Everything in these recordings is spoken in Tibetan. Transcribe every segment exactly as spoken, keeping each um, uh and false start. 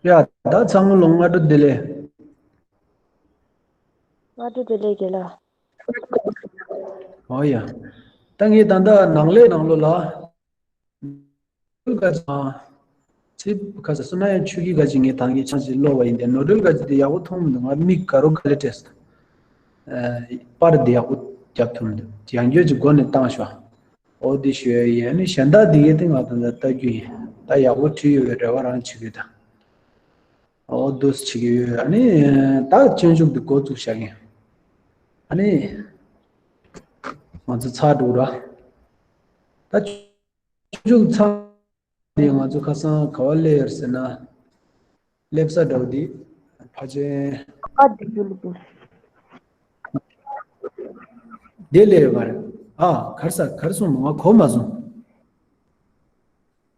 ཡ། ད་ཚང་མ་ལོ་སྔ་དྲོ་བདེ་ལེགས། སྔ་དྲོ་བདེ་ལེགས་རྒན་ལགས། ཨོ་ཡ། ད་ངས་ད་ལྟ་ནང་ལས་ནང་ལོགས་ལ། ནོར་འཁྲུལ་ག་ཚོད་ཚིག་ག་ཚོད་སོང་ན་ཡང་ཆུ་ཁྱི་ག་ཅིག་ངས་ད་གིན་ཆང་ཅིག་ཀློག་པ་ཡིན་ཏེ། ནོར་འཁྲུལ་ག་ཅིག་དེ་ཡག་པོ་མཐོང་མི་འདུག་ང་མིག་དགའ་རོགས་དགའ་ལེ་བྲེས། པར་འདི་ཡག་པོ་རྒྱབ་ཐུབ་མི་འདུག་ཡང་བསྐྱར་གྱི་སྒོ་ནས་བཏང་ཤོག་འོ་འདི་ཞུ་ཡ་ཡིན། ཨ་ནི་གཞན་དག་འདི་གའི་སྟེང་ང་ད་ལྟ་ལྟ་རྒྱུ་ཡིན། ད་ཡག་པོ་བྲིས་ཡོད་པའི་རེ་བ་རང་བྱེད་ཀྱི་ད། འོ་འདུག་བྱེད་ཀྱི་ཡོད། ཨ་ནི་ད་སྤྱོད་འཇུག་འདི་འགོ་བཙུགས་བྱ་གིན། ཨ་ནི་ང་ཚོ་ཚར་འགྲོ་ར། ད་སྤྱོད་འཇུག་ཚར། དེ་ང་ཚོ་ཁ་སང་ག་བ་སླེབས་ཡོད་ཟེར་ན། སླེབས་ས་འདྲ་བོ་འདི་ཕལ་ཆེར། ཨ་འདི་ཚོ་སླེབས་འདུག་འདི་སླེབས་ཡོད་མ་རེད། ཨ་གར་ས་གར་སོང་ང་གོ་མ་སོང་།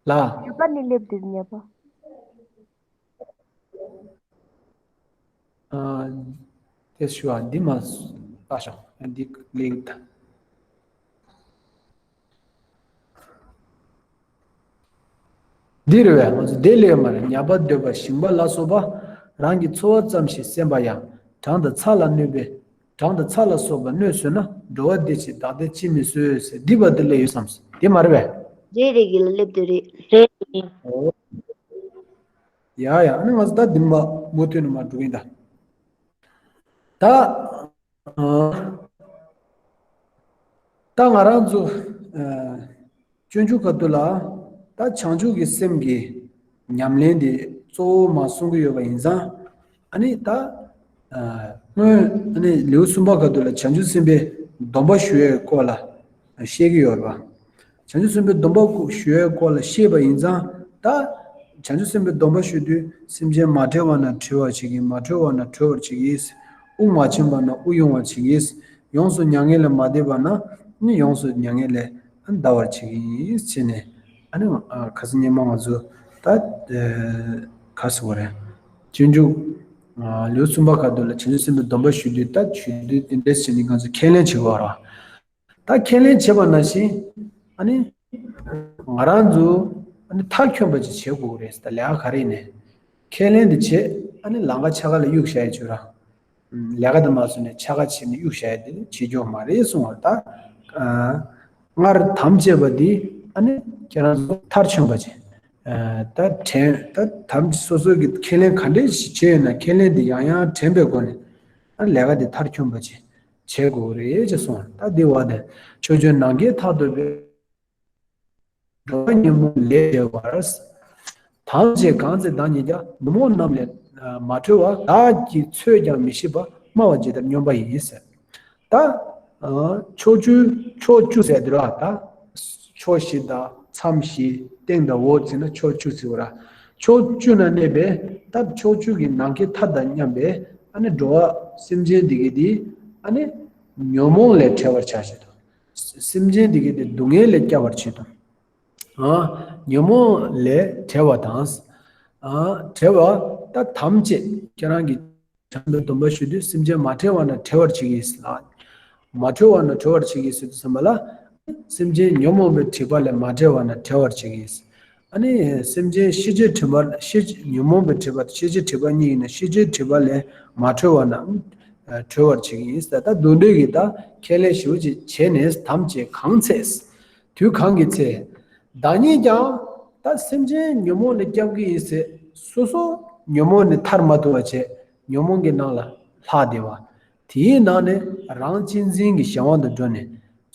ལ། ཉ་པ་ནི་སླེབས་འདུག་ཉ་པ། ཨ། དེ་ཞུ་བ་འདི་མ་ལྟ་ཤོག་འདི་ལེགས་ད། འདི་རེད་བས། ང་ཚོ་བདེ་ལེགས་མ་རེད། ཉ་པ་འདོད་པ་ཞིང་པ་ལ་སོགས་པ། རང་གི་འཚོ་བ་ཙམ་ཞིག་སེམས་པ་ཡང་། གྲང་དང་ཚ་ལ་གནོད་པའི། གྲང་དང་ཚ་ལ་སོགས་པ་གནོད་བཟོད་ན། འགྲོ་བ་བདེ་ཕྱིར་བདག་བདེ་ཅིས་མི་བཟོད་ཟེར་འདི་བར་དུ་སླེབས་ཡོད་བསམ། དེ་མ་རེད་བས། རེད་རེད་རྒན་ལགས་སླེབས་འདུག་རེད་རེད། ཨོ། ཡ་ཡ། ཨ་ནི་ང་ཚོ་ད་འདི་མ་མུ་མཐུད་ནས་མ་འགྲོ་གིན་ད། ད། ཨ། ད་ང་རང་ཚོ། ཨ། སྤྱོད་འཇུག་ག་དུ་ལ། ད་བྱང་ཆུབ་ཀྱི་སེམས་ཀྱི་ཉམས་ལེན་དེ་གཙོ་བོ་མ་གསུང་གི་ཡོད་པ་ཡིན་ཙང་། ཨ་ནི་ད། ཨ། སྔོན་ཨ་ནི་ལེའུ་གསུམ་པ་ག་དུ་ལ་བྱང་ཆུབ་སེམས་དཔའི་སྡོམ་པ་ཞུ་བའི་སྐོར་ལ་བཤད་ཀྱི་ཡོད་རེད་པ། བྱང་ཆུབ་སེམས་དཔའི་སྡོམ་པ་ཞུ་བའི་སྐོར་ལ་བཤད་པ་ཡིན་ཙང་། ད་བྱང་ཆུབ་སེམས་དཔའི་སྡོམ་པ་ཞུ་དུས། སེམས་ཅན་མ་བྲེལ་བ་ན་བྲེལ་བར་བྱེད་ཀྱི། མ་བྲེལ་བ་ན་གྲོལ་བར་བྱེད་ཀྱི། དབུགས་མ་ཆིངས་པ་ན་དབུགས་དབྱུང་བར་བྱེད་ཀྱི། ཡོངས་སུ་མྱ་ངན་ལས་མ་འདས་པ་ན་ནི་ཡོངས་སུ་མྱ་ངན་ལས་འདའ་བར་བྱེད་ཀྱི་ཡིན་ཟེར་ནས། ཨ་ནི་ཁ་སང་ཉིན་མ་ང་ཚོ་ད་ག་ཟེར་བ་རེད། སྤྱོད་འཇུག་ལེའུ་གསུམ་པ་ག་དུ་ལ་བྱང་ཆུབ་སེམས་དཔའི་སྡོམ་པ་ཞུ་དུས། ད་ཞུ་དུས་དེ་འདྲས་བྱས་ནས་ང་ཚོ་ཁས་ལེན་བྱེད་དགོས་ར། ད་ཁས་ལེན་བྱེད་པ་ནང་བཞིན། ཨ་ནི་ང་རང་ཚོ་ཨ་ནི་མཐར་འཁྱོལ་བ་ཅིག་བྱེད་དགོས་རེད། ད་ལས་ཀ་ག་རེ་ནས་ཁས་ལེན་དེ་བྱེད། ཨ་ནི་ལམ་ཁ་ཕྱེད་ཀ་ལ་གཡུག་བཞག་ཡ་བྱོས་ར། ལས་ཀ་དེ་མ་བཟོས་ནས་ཕྱེད་ཀ་བྱས་ནས་གཡུག་བཞག་ཡ་དེ་བྱེད་རྒྱུ་མ་རེད་གསུང་བ། ད་སྔར་དམ་བཅས་པ་འདི་ཨ་ནི་ཁྱེད་རང་ཚོ་མཐར་འཁྱོལ་བ་ཅིག་ད་དྲན། ད་དམ་སོ་སོ་གི་ཁས་ལེན་ག་འདྲས་ཞིག་བྱས་ཡོད་ན། ཁས་ལེན་དེ་ཡང་ཡང་དྲན་པའི་སྒོ་ནས་ཨ་ནི་ལས་ཀ་དེ་མཐར་འཁྱོལ་བ་ཅིག་བྱེད་དགོས་རེད་ཅེས་གསུངས། ད་འདི་བ་དེ། ཕྱོགས་བཅུའི་ནམ་མཁའི་མཐར་ཐུག་པའི། འགྲོ་བ་ཉོན་མོངས་ལས་བྲལ་བར། དམ་བཅས་གང་ཚེ་བདག་ཉིད་ཀྱང་། ཉོན་མོངས་རྣམས་ལས་མ་གྲོལ་བར། བདག་གི་ཚོད་ཀྱང་མི་ཤེས་པར། སྨྲ་བ་ཇི་ལྟར་སྨྱོན་པ་ཡིན་ཟེར། ད་ཕྱོགས་བཅུ། ཕྱོགས་བཅུ་ཟེར་དུས་ར། ད་ཕྱོགས་བཞི་དང་མཚམས་བཞི། སྟེང་དང་འོག་བྱས་ན་ཕྱོགས་བཅུ་ཟེར་བ་ར། ཕྱོགས་བཅུ་ན་གནས་པའི་ད་ཕྱོགས་བཅུ་གི་ནམ་མཁའི་མཐའ་དང་མཉམ་པའི་ཨ་ནི་འགྲོ་བ་སེམས་ཅན་འདི་གའི་དེ་ཨ་ནི་ཉོན་མོངས་ལས་བྲལ་བར་བྱ་ཞེས་དང་། སེམས་ཅན་འདི་གའི་དེ་སྡུག་བསྔལ་ལས་སྐྱབས་པར་བྱེད་དང་། ཨ། ཉོན་མོངས་ལས་བྲལ་བ་དང་། ཨ། བྲལ་བ། ད་དམ་བཅས་ཁྱེད་རང་གིས་བྱམས་པའི་སྡོམ་པ་ཞུ་དུས། སེམས་ཅན་མ་བྲེལ་བ་ན་བྲེལ་བར་བྱེད་ཀྱི་ལ། མ་གྲོལ་བ་ན་གྲོལ་བར་བྱེད་ཀྱི་ཟེར་དུས་ཙམ་པ་ལ། སེམས་ཅན་ཉོན་མོངས་པའི་སྒྲིབ་པ་ལས་མ་བྲེལ་བ་ན་བྲེལ་བར་བྱེད་ཀྱི། ཨ་ནི་སེམས་ཅན་ཤེས་བྱའི་སྒྲིབ་པ། ཤེས། ཉོན་མོངས་པའི་སྒྲིབ་པ། ཤེས་བྱའི་སྒྲིབ་པ་གཉིས་ཡིན་ན། ཤེས་བྱའི་སྒྲིབ་པ་ལས་མ་གྲོལ་བ་ན་གྲོལ་བར་བྱེད་ཀྱི་ཡིན་ཟེར། ད་འདུག་འདྲེ་གི་ད་ཁས་ལེན་ཞེ་པོ་ཅིག་བྱས་ནས། དམ་བཅས་གང་ཚེ། དུས་གང་གི་ཚེ། བདག་ཉིད་ཀྱང་ད་སེམས་ཅན་ཉོན་མོངས་ལས་སྐྱབས་ཀྱི་ཡིན་ཟེར། སོ་སོ་ཉོན་མོངས་ནས་ཐར་མ་ཐུབ་པ་བྱས། ཉོན་མོངས་ཀྱི་ནང་ལ་ལྷག་བསྡད་པ། དེའི་ནང་ནས་རང་གཅེས་འཛིན་གྱི་གཞན་དབང་དུ་འགྲོ་ནས།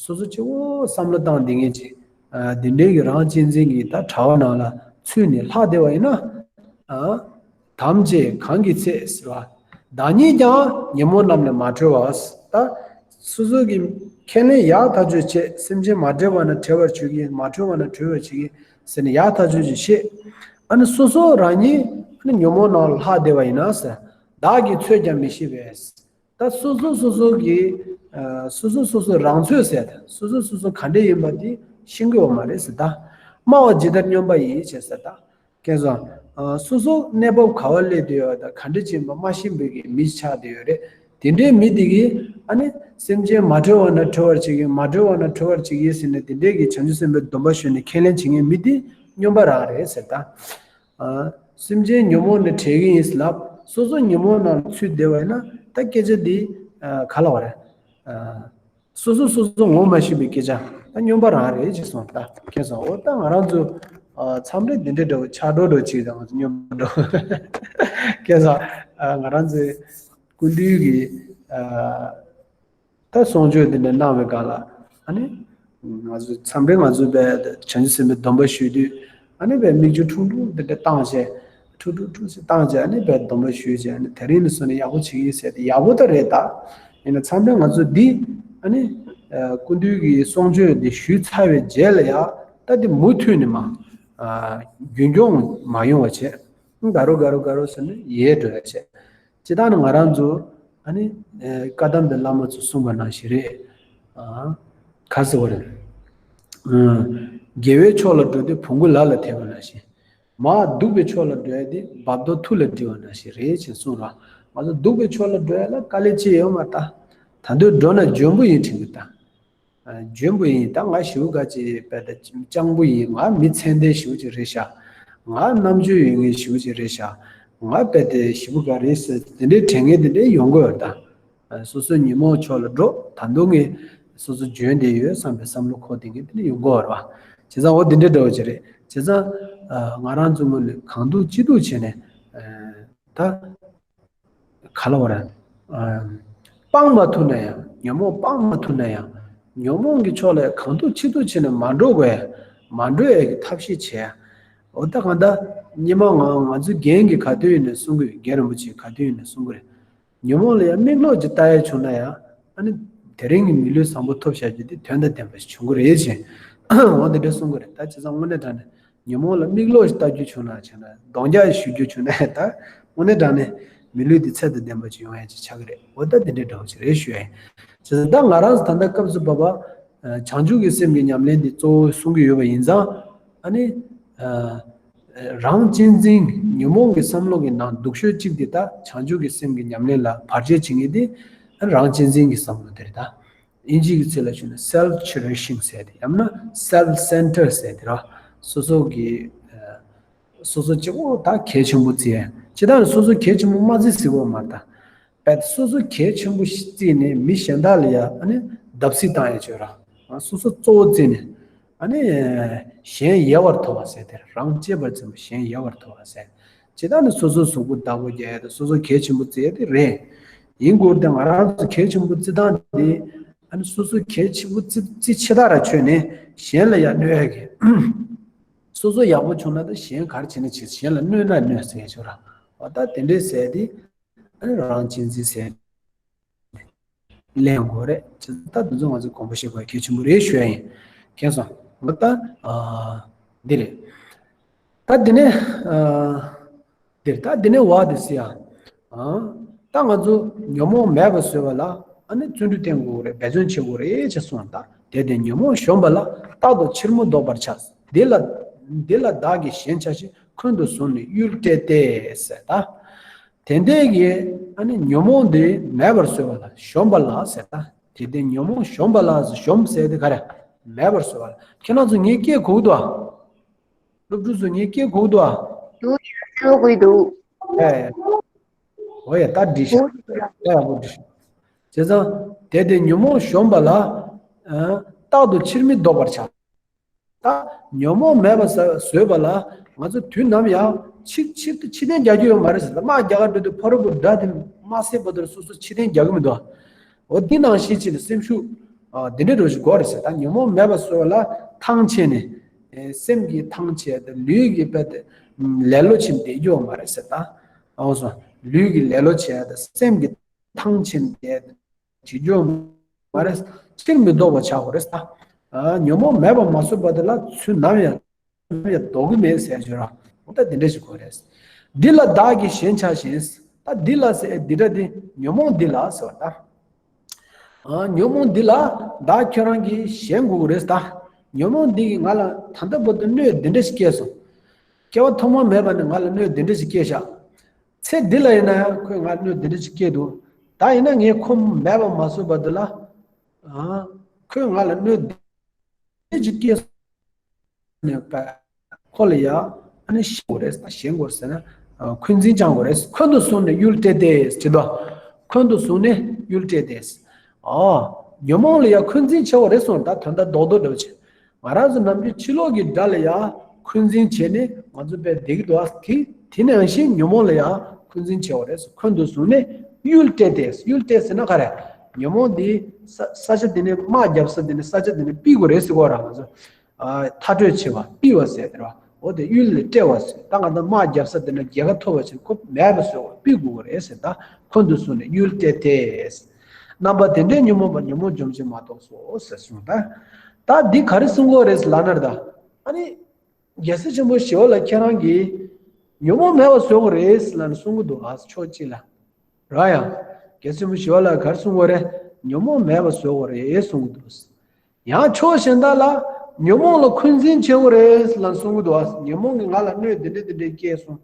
སོ་སོ་སྐྱེ་བོ་བསམ་བློ་བཏང་བསྡད་མཁན་ཅིག་ཨ། འདི་འདྲའི་གི་རང་གཅེས་འཛིན་གྱི་ད་དྲ་བ་ནང་ལ་ཚུད་ནས་ལྷག་བསྡད་པ་ཡིན་ན། ཨ། དམ་བཅས་གང་གི་ཚེ་ཟེར་བ། བདག་ཉིད་ཀྱང་ཉོན་མོངས་རྣམས་ལས་མ་གྲོལ་བར། ད་སོ་སོ་གི་ཁས་ལེན་ཡག་ཐག་ཆོད་བྱས། སེམས་ཅན་མ་བྲེལ་བ་ན་བྲེལ་བར་བྱེད་ཀྱི། མ་གྲོལ་བ་ན་གྲོལ་བར་བྱེད་ཀྱི་ཟེར་ནས་ཡག་ཐག་ཆོད་ཅིག་བཤད། ཨ་ནི་སོ་སོ་རང་ཉིད་ཨ་ནི་ཉོན་མོངས་ནང་ལ་ལྷག་བསྡད་པ་ཡིན་ན་ཟེར། བདག་གི་ཚོད་ཀྱང་མི་ཤེས་པས། ད་སོ་སོ་སོ་སོ་གི། ཨ། སོ་སོ་སོ་སོ་རང་ཚོད་ཟེར། ད་སོ་སོ་སོ་སོ་ག་འདྲས་ཡིན་པ་དེ་ཤེས་ཀྱི་ཡོད་མ་རེད་ཟེར། ད་སྨྲ་བ་ཇི་ལྟར་སྨྱོན་པ་ཡིན་ཟེར། ད་ཁྱེད་ཚོ། ཨ། སོ་སོ་གནས་བབ་ག་བ་སླེབས་བསྡད་ཡོད། ད་ག་འདྲས་ཅིག་ཡིན་པ་མ་ཤེས་པའི་གི་མི་ཆགས་བསྡད་ཡོད་རེད། དེ་འདྲའི་མི་དེ་གིས་ཨ་ནི་སེམས་ཅན་མ་གྲོལ་བ་ན་གྲོལ་བར་བྱེད་ཀྱི། མ་གྲོལ་བ་ན་གྲོལ་བར་བྱེད་ཀྱི་ཟེར་ནས། དེ་འདྲའི་གི་བྱང་ཆུབ་སེམས་དཔའི་སྡོམ་པ་ཞུས་ནས་ཁས་ལེན་བྱེད་མཁན་མི་དེ་སྨྱོན་པ་རང་རེད་ཟེར། ད། ཨ། སེམས་ཅན་ཉོན་མོངས་ནི་བྲལ་གྱི་ཡིན་ལབ། སོ་སོ་ཉོན་མོངས་ནང་ལ་ཚུད་བསྡད་པ་ཡིན་ན་ད་སྐད་ཆ་འདི་ག་ལ་བ་རེད། སོ་སོ་སོ་སོ་ངོ་མ་ཤེས་པའི་སྐད་ཆ་ད་སྨྱོན་པ་རང་རེད་ཅེས་གསུངས། ད་མཁྱེན་སོང་། འོ་ད་ང་རང་ཚོ་མཚམས་རེ་འདི་འདྲ་འདྲ་བོ་ཆགས་འགྲོ་འགྲོ་ཅིག་དང་སྨྱོན་པ་འགྲོ། མཁྱེན་སོང་། ང་རང་ཚོའི་སྐུ་མདུན་གྱི་ད་གསུང་ཆོས་འདི་འདྲ་གནང་བའི་སྒང་ལ་ཨ་ནི་ང་ཚོ་མཚམས་རེ་ང་ཚོ་བས་བྱང་ཆུབ་སེམས་དཔའི་སྡོམ་པ་ཞུ་དུས་ཨ་ནི་བས་མིག་ཆུ་ཁྲུང་ཁྲུང་འདི་འདྲ་བཏང་བྱས། ཁྲུ་ཁྲུ་ཁྲུ་ཟེར་བཏང་བྱས་ཨ་ནི་བས་སྡོམ་པ་ཞུས་བྱས་ཨ་ནི་དེ་རིང་ནས་བཟུང་ནས་ཡག་པོ་བྱེད་ཀྱི་ཡིན་ཟེར་ཏེ་ཡག་པོ་ད་རེད། ད་ཡིན་ན་མཚམས་རེ་ང་ཚོ་འདི་ཨ་ནི་སྐུ་མདུན་གྱི་གསུང་ཆོས་འདི་ཞུས་ཚར་བའི་རྗེས་ལ་ཡང་ད་འདི་མུ་མཐུད་ནས་མ་རྒྱུན་སྐྱོང་མ་ཡོང་བ་བྱས། དགའ་རོགས་དགའ་རོགས་དགའ་རོགས་ཟེར་ནས་ཡལ་འགྲོ་ཡ་བྱས། སྤྱིར་བཏང་ནི་ང་རང་ཚོ་ཨ་ནི་བཀའ་གདམས་པའི་བླ་མ་ཚོས་གསུངས་པ་ནང་བཞིན་རེད། ག་ཟེར་བ་རེད། དགེ་བའི་ཕྱོགས་ལ་འགྲོ་དུས་བོང་གུ་ལ་ལ་ཐེབས་པ་ནང་བཞིན། མར་སྡུག་པའི་ཕྱོགས་ལ་འགྲོ་ཡ་དེ་རྦབ་རྡོ་ཐུར་ལ་སྒྲིལ་བ་ནང་བཞིན་རེད་ཅེས་གསུངས་ར། ང་ཚོ་སྡུག་པའི་ཕྱོགས་ལ་འགྲོ་ཡ་ལ་དཀའ་ལས་ཅི་ཡོད་མ་ད། ད་དུང་འགྲོ་ན་འཇོན་པོ་ཡིན་དྲན་གི་ད། འཇོན་པོ་ཡིན། ད་ང་ཞེ་པོ་ག་ཅིག་དཔེ་ད་སྤྱང་པོ་ཡིན། ང་མི་ཚད་ལྡན་ཞེ་པོ་ཅིག་རེད་ཤག་ང་རྣམ་དཔྱོད་ཡོད་མཁན་ཞེ་པོ་ཅིག་རེད་ཤག་ང་དཔེ་དེ་ཞེ་པོ་ག་རེད་ཟེར་དེ་འདྲའི་དྲན་མཁན་དེ་འདྲའི་ཡོང་གི་ཡོད་ད། སོ་སོའི་ཉོན་མོངས་ཕྱོགས་ལ་འགྲོ། ད་དུང་ངས་སོ་སོ་འཇོན་བསྡད་ཡོད་བསམ་པའི་བསམ་བློ་འཁོར་བསྡད་མཁན་དེ་འདྲ་ཡོང་གི་ཡོད་རེད་བ། བྱས་ཙང་འོ་དེ་འདྲའི་འདྲ་བོ་ཅིག་རེད། བྱས་ཙང་ང་རང་ཚོ་ངོས་ནས་གང་ཐུབ་ཅི་ཐུབ་བྱས་ནས་ད། ག་ལ་བ་རེད། སྤང་མ་ཐུབ་ན་ཡང་ཉོན་མོངས་སྤང་མ་ཐུབ་ན་ཡང་ཉོན་མོངས་ཀྱི་ཕྱོགས་ལ་གང་ཐུབ་ཅི་ཐུབ་བྱས་ནས་མ་འགྲོ་དགོས། མ་འགྲོ་ཡས་ཀྱི་ཐབས་ཤེས་བྱས། འོ་ད་གང་ལྟར་སྙེ་མ་ང་ང་ཚོའི་རྒན་གྱིས་ག་དུས་ཡིན་ནས་གསུང་གི་ཡོད། རྒན་རིན་པོ་ཆེས་ག་དུས་ཡིན་ནས་གསུང་གི་རེད། ཉོན་མོངས་ལ་ཡང་མིག་ལོག་ཅིག་ལྟ་ཡས་བྱུང་ན་ཡང་ཨ་ནི་དེ་རིང་གི་མི་ལུས་བཟང་པོ་ཐོབ་བཞག་རྒྱུ་དེ་དོན་དང་ལྡན་པ་ཞིག་བྱུང་གི་རེད་ཅེས་འོ་དེ་འདྲ་གསུང་གི་རེད། ད་བྱས་ཙང་དངོས་གནས་དྲང་གནས། ཉོན་མོངས་ལ་མིག་ལོག་ཅིག་ལྟ་རྒྱུ་བྱུང་ན་བྱས་ན་གདོང་རྒྱག་ཞུ་རྒྱུ་བྱུང་ན་ད་དངོས་གནས་དྲང་གནས་མི་ལུས་འདི་ཚད་དང་ལྡན་པ་ཅིག་ཡོང་ཡ་ཅིག་ཆགས་ཀྱི་རེད། འོ་ད་འདི་འདྲའི་འདྲ་བོ་ཅིག་རེད་ཞུ་ཡ་ཡིན། བྱས་ཙང་ད་ང་རང་ཚོ་ད་ལྟ་སྐབས་སུ་བབ་པ་བྱང་ཆུབ་ཀྱི་སེམས་ཀྱི་ཉམས་ལེན་འདི་གཙོ་བོ་གསུང་གི་ཡོད་པ་ཡིན་ཙང་ཨ་ནི་རང་གཅེས་འཛིན་ཉོན་མོངས་ཀྱི་བསམ་བློ་གི་ནང་སྡུག་ཤོས་གཅིག་འདི་ད་བྱང་ཆུབ་ཀྱི་སེམས་ཀྱི་ཉམས་ལེན་ལ་བར་ཆད་བྱེད་མཁན་འདི་རང་གཅེས་འཛིན་གྱི་བསམ་བློ་དེ་རེད་ད། དབྱིན་ཇི་གི་ཚིག་ལ་ཞུས་ན་self cherishing ཟེར་ཏེ་ཡང་ན་self centered ཟེར་ཏེ་ར། སོ་སོ་གི་སོ་སོ་གཅིག་པོ་ད་གལ་ཆེན་པོ་བརྩི་ཡ། ཇི་ལྟར་སོ་སོ་གལ་ཆེན་པོ་མ་བརྩི་ཟེར་བ་མ་རེད་ད། བས་སོ་སོ་གལ་ཆེན་པོ་བརྩིས་ནས་མི་གཞན་དག་ལ་ཡ་ཨ་ནི་བརྡབ་གསིག་བཏང་ཡ་བྱོས་ར། སོ་སོ་གཙོ་བོ་བརྩིས་ནས་ཨ་ནི་གཞན་ཡལ་བར་ཐོབ་པ་ཟེར་ཏེ་རང་གཅེས་པར་འཛིན་པ་གཞན་ཡལ་བར་ཐོབ་པ་ཟེར། ཇི་ལྟར་ནི་སོ་སོའི་གཟུགས་པོ་བདག་པོ་རྒྱག་ཡ་དང་སོ་སོ་གལ་ཆེན་པོ་བརྩི་ཡ་དེ་རེད། ཡིན་དགོས་ཏེ་ང་རང་ཚོ་གལ་ཆེན་པོ་བརྩི་སྟངས་དེ་ཨ་ནི་སོ་སོ་གལ་ཆེན་པོ་བརྩི་བརྩི་ཆེ་ཐག་ར་ཆོད་ནས་གཞན་ལ་ཡང་གནོད་ཡ་གི། སོ་སོ་ཡག་པོ་བྱུང་ན་ད་གཞན་ག་རེ་བྱས་ན་བྱེད། གཞན་ལ་གནོད་ན་གནོད་ཟེར་ཡ་ཆོག་ར། འོ་ད་དེ་འདྲའི་ཟེར་དེ་ཨ་ནི་རང་གཅེས་འཛིན་ཟེར། ལེན་དགོས་རེད། ད་དེ་ཚོ་ང་ཚོས་དགོངས་པ་བཞེས་དགོས་གལ་ཆེན་པོ་རེད་ཞུ་ཡ་ཡིན། མཁྱེན་སོང་། ང་ད་ཨ་འདི་རེད། ད་འདི་ནས་ཨ་འདིར་ད་འདི་ནས་བ་དེ་སི་ཡ། ཨ་ད་ང་ཚོ་ཉོན་མོངས་མེད་པར་བཟོ་བ་ལ་ཨ་ནི་བརྩོན་འགྲུས་བསྟེན་དགོས་རེད། འབད་བརྩོན་བྱེད་དགོས་རེད་ཅེས་གསུངས། ད་དེ་དེ་ཉོན་མོངས་གཞོམ་པ་ལ་རྟག་ཏུ་ཕྱིར་མི་ལྡོག་པར་བྱ། འདི་ལ་འདི་ལ་བདག་གིས་ཞེན་ཆགས་ཤིང་འཁོན་དུ་བཟུང་ནས་གཡུལ་སྤྲད་དེ་ཟེར་ད། དེ་འདྲའི་གི་ཨ་ནི་ཉོན་མོངས་འདི་མེད་པར་བཟོ་བ་ལ་གཞོམ་པ་ལ་ཟེར་ད། དེ་དེ་ཉོན་མོངས་གཞོམ་པ་ལ་ཟེར། གཞོམ་ཟེར་དེ་ག་རེ། མེད་པར་བཟོ་བ་ལ། ཁྱེད་རང་ཚོ་ངའི་སྐད་གོ་གི་འདུག་ཨ། སློབ་ཕྲུག་ཚོ་ངའི་སྐད་གོ་གི་འདུག་ཨ། འདུག་ཡ་ཤོད་དགོས་འདུག་ཨེ། འོ་ཡ་ད་འགྲིག་ཤག་འོ་ཡ་འོ་འགྲིག་ཤག་བྱས་ཙང་དེ་དེ་ཉོན་མོངས་གཞོམ་པ་ལ་ཨ་རྟག་ཏུ་ཕྱིར་མི་ལྡོག་པར་བྱ། ད་ཉོན་མོངས་མེད་པ་ཟ་བཟོས་པ་ལ་ང་ཚོ་དུས་ནམ་ཡང་ཕྱི་ཕྱི་ཕྱི་རྟེན་རྒྱག་རྒྱུ་ཡོད་མ་རེད་ཟེར། ད་དམག་རྒྱག་ག་འགྲོ་དུས་ཕ་རོལ་པོ་དགྲ་དེ་དམག་བསད་པ་དེར་སོ་སོ་ཕྱི་རྟེན་རྒྱག་གི་མི་འདུག་འོ་འདི་ནང་བཞིན་བྱས་ནས་སེམས་ཤུགས་ཨ་འདི་འདྲ་འགྲོ་ཞིག་དགོས་རེད་ཟེར། ད་ཉོན་མོངས་མེད་པ་བཟོས་པ་ལ་ཐང་ཆད་ནས་ཨེ་སེམས་ཀྱི་ཐང་ཆད་དེ་ལུས་ཀྱི་དཔེ་དེ་ལེ་ལོ་བྱེད་བསྡད་རྒྱུ་ཡོད་མ་རེད་ཟེར། ད་འོ་སོ་ལུས་ཀྱི་ལེ་ལོ་བྱས་ཏེ་སེམས་ཀྱི་ཐང་ཆད་དེ་བྱེད་རྒྱུ་མ་རེད། ཕྱིར་མི་ལྡོག་པ་བྱ་དགོས་རེད། ད་ཨ་ཉོན་མོངས་མེད་པ་མ་བཟོས་པ་དེ་ལ་ཚུར་ནམ་ཡང་ནམ་ཡང་ལྡོག་གི་མེད་ཟེར་ཞོར་འོ་ད་དེ་འདྲ་ཞིག་དགོས་རེད། འདི་ལ་བདག་གིས་ཞེན་ཆགས་ཤིང་། ད་འདི་ལ་ཟེར་འདི་འདྲ་དེ་ཉོན་མོངས་འདི་ལ་ཟེར་བ་ད། ཨ་ཉོན་མོངས་འདི་ལ་བདག་ཁྱོད་རང་གིས་ཞེན་དགོས་ཀྱི་རེད་ད། ཉོན་མོངས་འདི་གིས་ང་ལ་ད་ལྟ་བར་དུ་གནོད་འདི་འདྲ་ཞིག་བསྐྱལ་སོང་། སྐྱེ་བ་ཐོག་མ་མེད་པ་ནས་ང་ལ་གནོད་འདི་འདྲ་ཞིག་བསྐྱལ་ཤག་ཚེ་འདི་ལ་ཡིན་ན་ཡང་ཁོས་ང་ལ་གནོད་འདི་འདྲ་ཞིག་བསྐྱལ་འདུག་ད་ཡིན་ན་ངས་ཁོ་མེད་པ་མ་བཟོས་པ་འདི་ལ། ཨ་ཁོས་ང་ལ་གནོད་འདི་འདྲ་ཞིག་བསྐྱལ་སོང་ནས་པ། ཁོ་ལ་ཡ་ ཨ་ནི་ཤེས་དགོས་རེད། ད་ཤེས་དགོས་ཟེར་ན། ཨ། འཁོན་འཛིན་སྦྱང་དགོས་རེད། འཁོན་དུ་བཟུང་ནས་གཡུལ་སྤྲད་དེ་ཟེར་དོ། འཁོན་དུ་བཟུང་ནས་གཡུལ་སྤྲད་དེ། ཨ། ཉོན་མོངས་ལ་ཡང་འཁོན་འཛིན་བྱེད་དགོས་རེད་གསུངས། ད་དོན་དག་རྡོག་རྡོག་འདྲ་བོ་བྱས། ང་རང་ཚོ་ནམ་རྒྱུན་ཕྱི་ལོགས་ཀྱི་དགྲ་ལ་ཡང་འཁོན་འཛིན་བྱས་ནས་ང་ཚོ་དཔེ་བསྡད་ཀྱི་འདུག་ཨ། དེ་དེ་ནང་བཞིན་ཉོན་མོངས་ལ་ཡང་འཁོན་འཛིན་བྱེད་དགོས་རེད། འཁོན་དུ་བཟུང་ནས་གཡུལ་སྤྲད་དེ། གཡུལ་སྤྲད་ཟེར་ན་ག་རེ། ཉོན་མོངས་འདི་ས་ས་ཆ་འདི་ནས་དམག་རྒྱབ་ས་འདི་ནས་ས་ཆ་འདི་ནས་ཕུད་དགོས་རེད་ཟེར་གོ་ར། ང་ཚོ། ཨ། མཐར་སྐྲོད་བྱེད་པ། ཕུད་པ་ཟེར་དེ་ར། འོ་དེ་གཡུལ་ལས་སྤྲད་པ་ཟེར། ད་ང་ཚོ་དམག་རྒྱབ་ས་དེ་ན་རྒྱལ་ཁ་ཐོབ་པ་བྱས་ཁོ་མེད་པ་བཟོ་བ། ཕུད་དགོས་རེད་ཟེར། ད་འཁོན་དུ་བཟུང་ནས་གཡུལ་སྤྲད་དེ། རྣམ་པ་དེ་འདྲའི་ཉོན་མོངས་པ་ཉོན་མོངས་འཇོམས་བྱེད་མ་གཏོགས་སོ་ཟེར་གསུངས། ད་ད་འདི་ག་རེ་གསུང་གི་ཡོད་རེད་ལབ་ན་རེད། ད་ཨ་ནི་རྒྱལ་སྲས་ཆེན་པོ་ཞི་བ་ལྷ་ཁྱེད་རང་གིས་ཉོན་མོངས་མེད་པ་བཟོ་དགོས་རེད་ལབ་ནས་གསུང་གི་འདུག་ཨ། ཕྱོགས་གཅིག་ལ། ར་ཡང་རྒྱལ་སྲས་ཆེན་པོ་ཞི་བ་ལྷ་ག་རེ་གསུང་གི་ཡོད་རེད། ཉོན་མོངས་མེད་པ་བཟོ་དགོས་རེད་གསུང་གི་འདུག། ཡང་ཕྱོགས་གཞན་དག་ལ་ཉོན་མོངས་ལ་འཁོན་འཛིན་བྱེད་དགོས་རེད་ལབ་གསུང་གི་འདུག་ཨ། ཉོན་མོངས་ཀྱིས་ང་ལ་གནོད་འདི་འདྲ་འདི་འདྲ་སྐྱེལ་སོང་།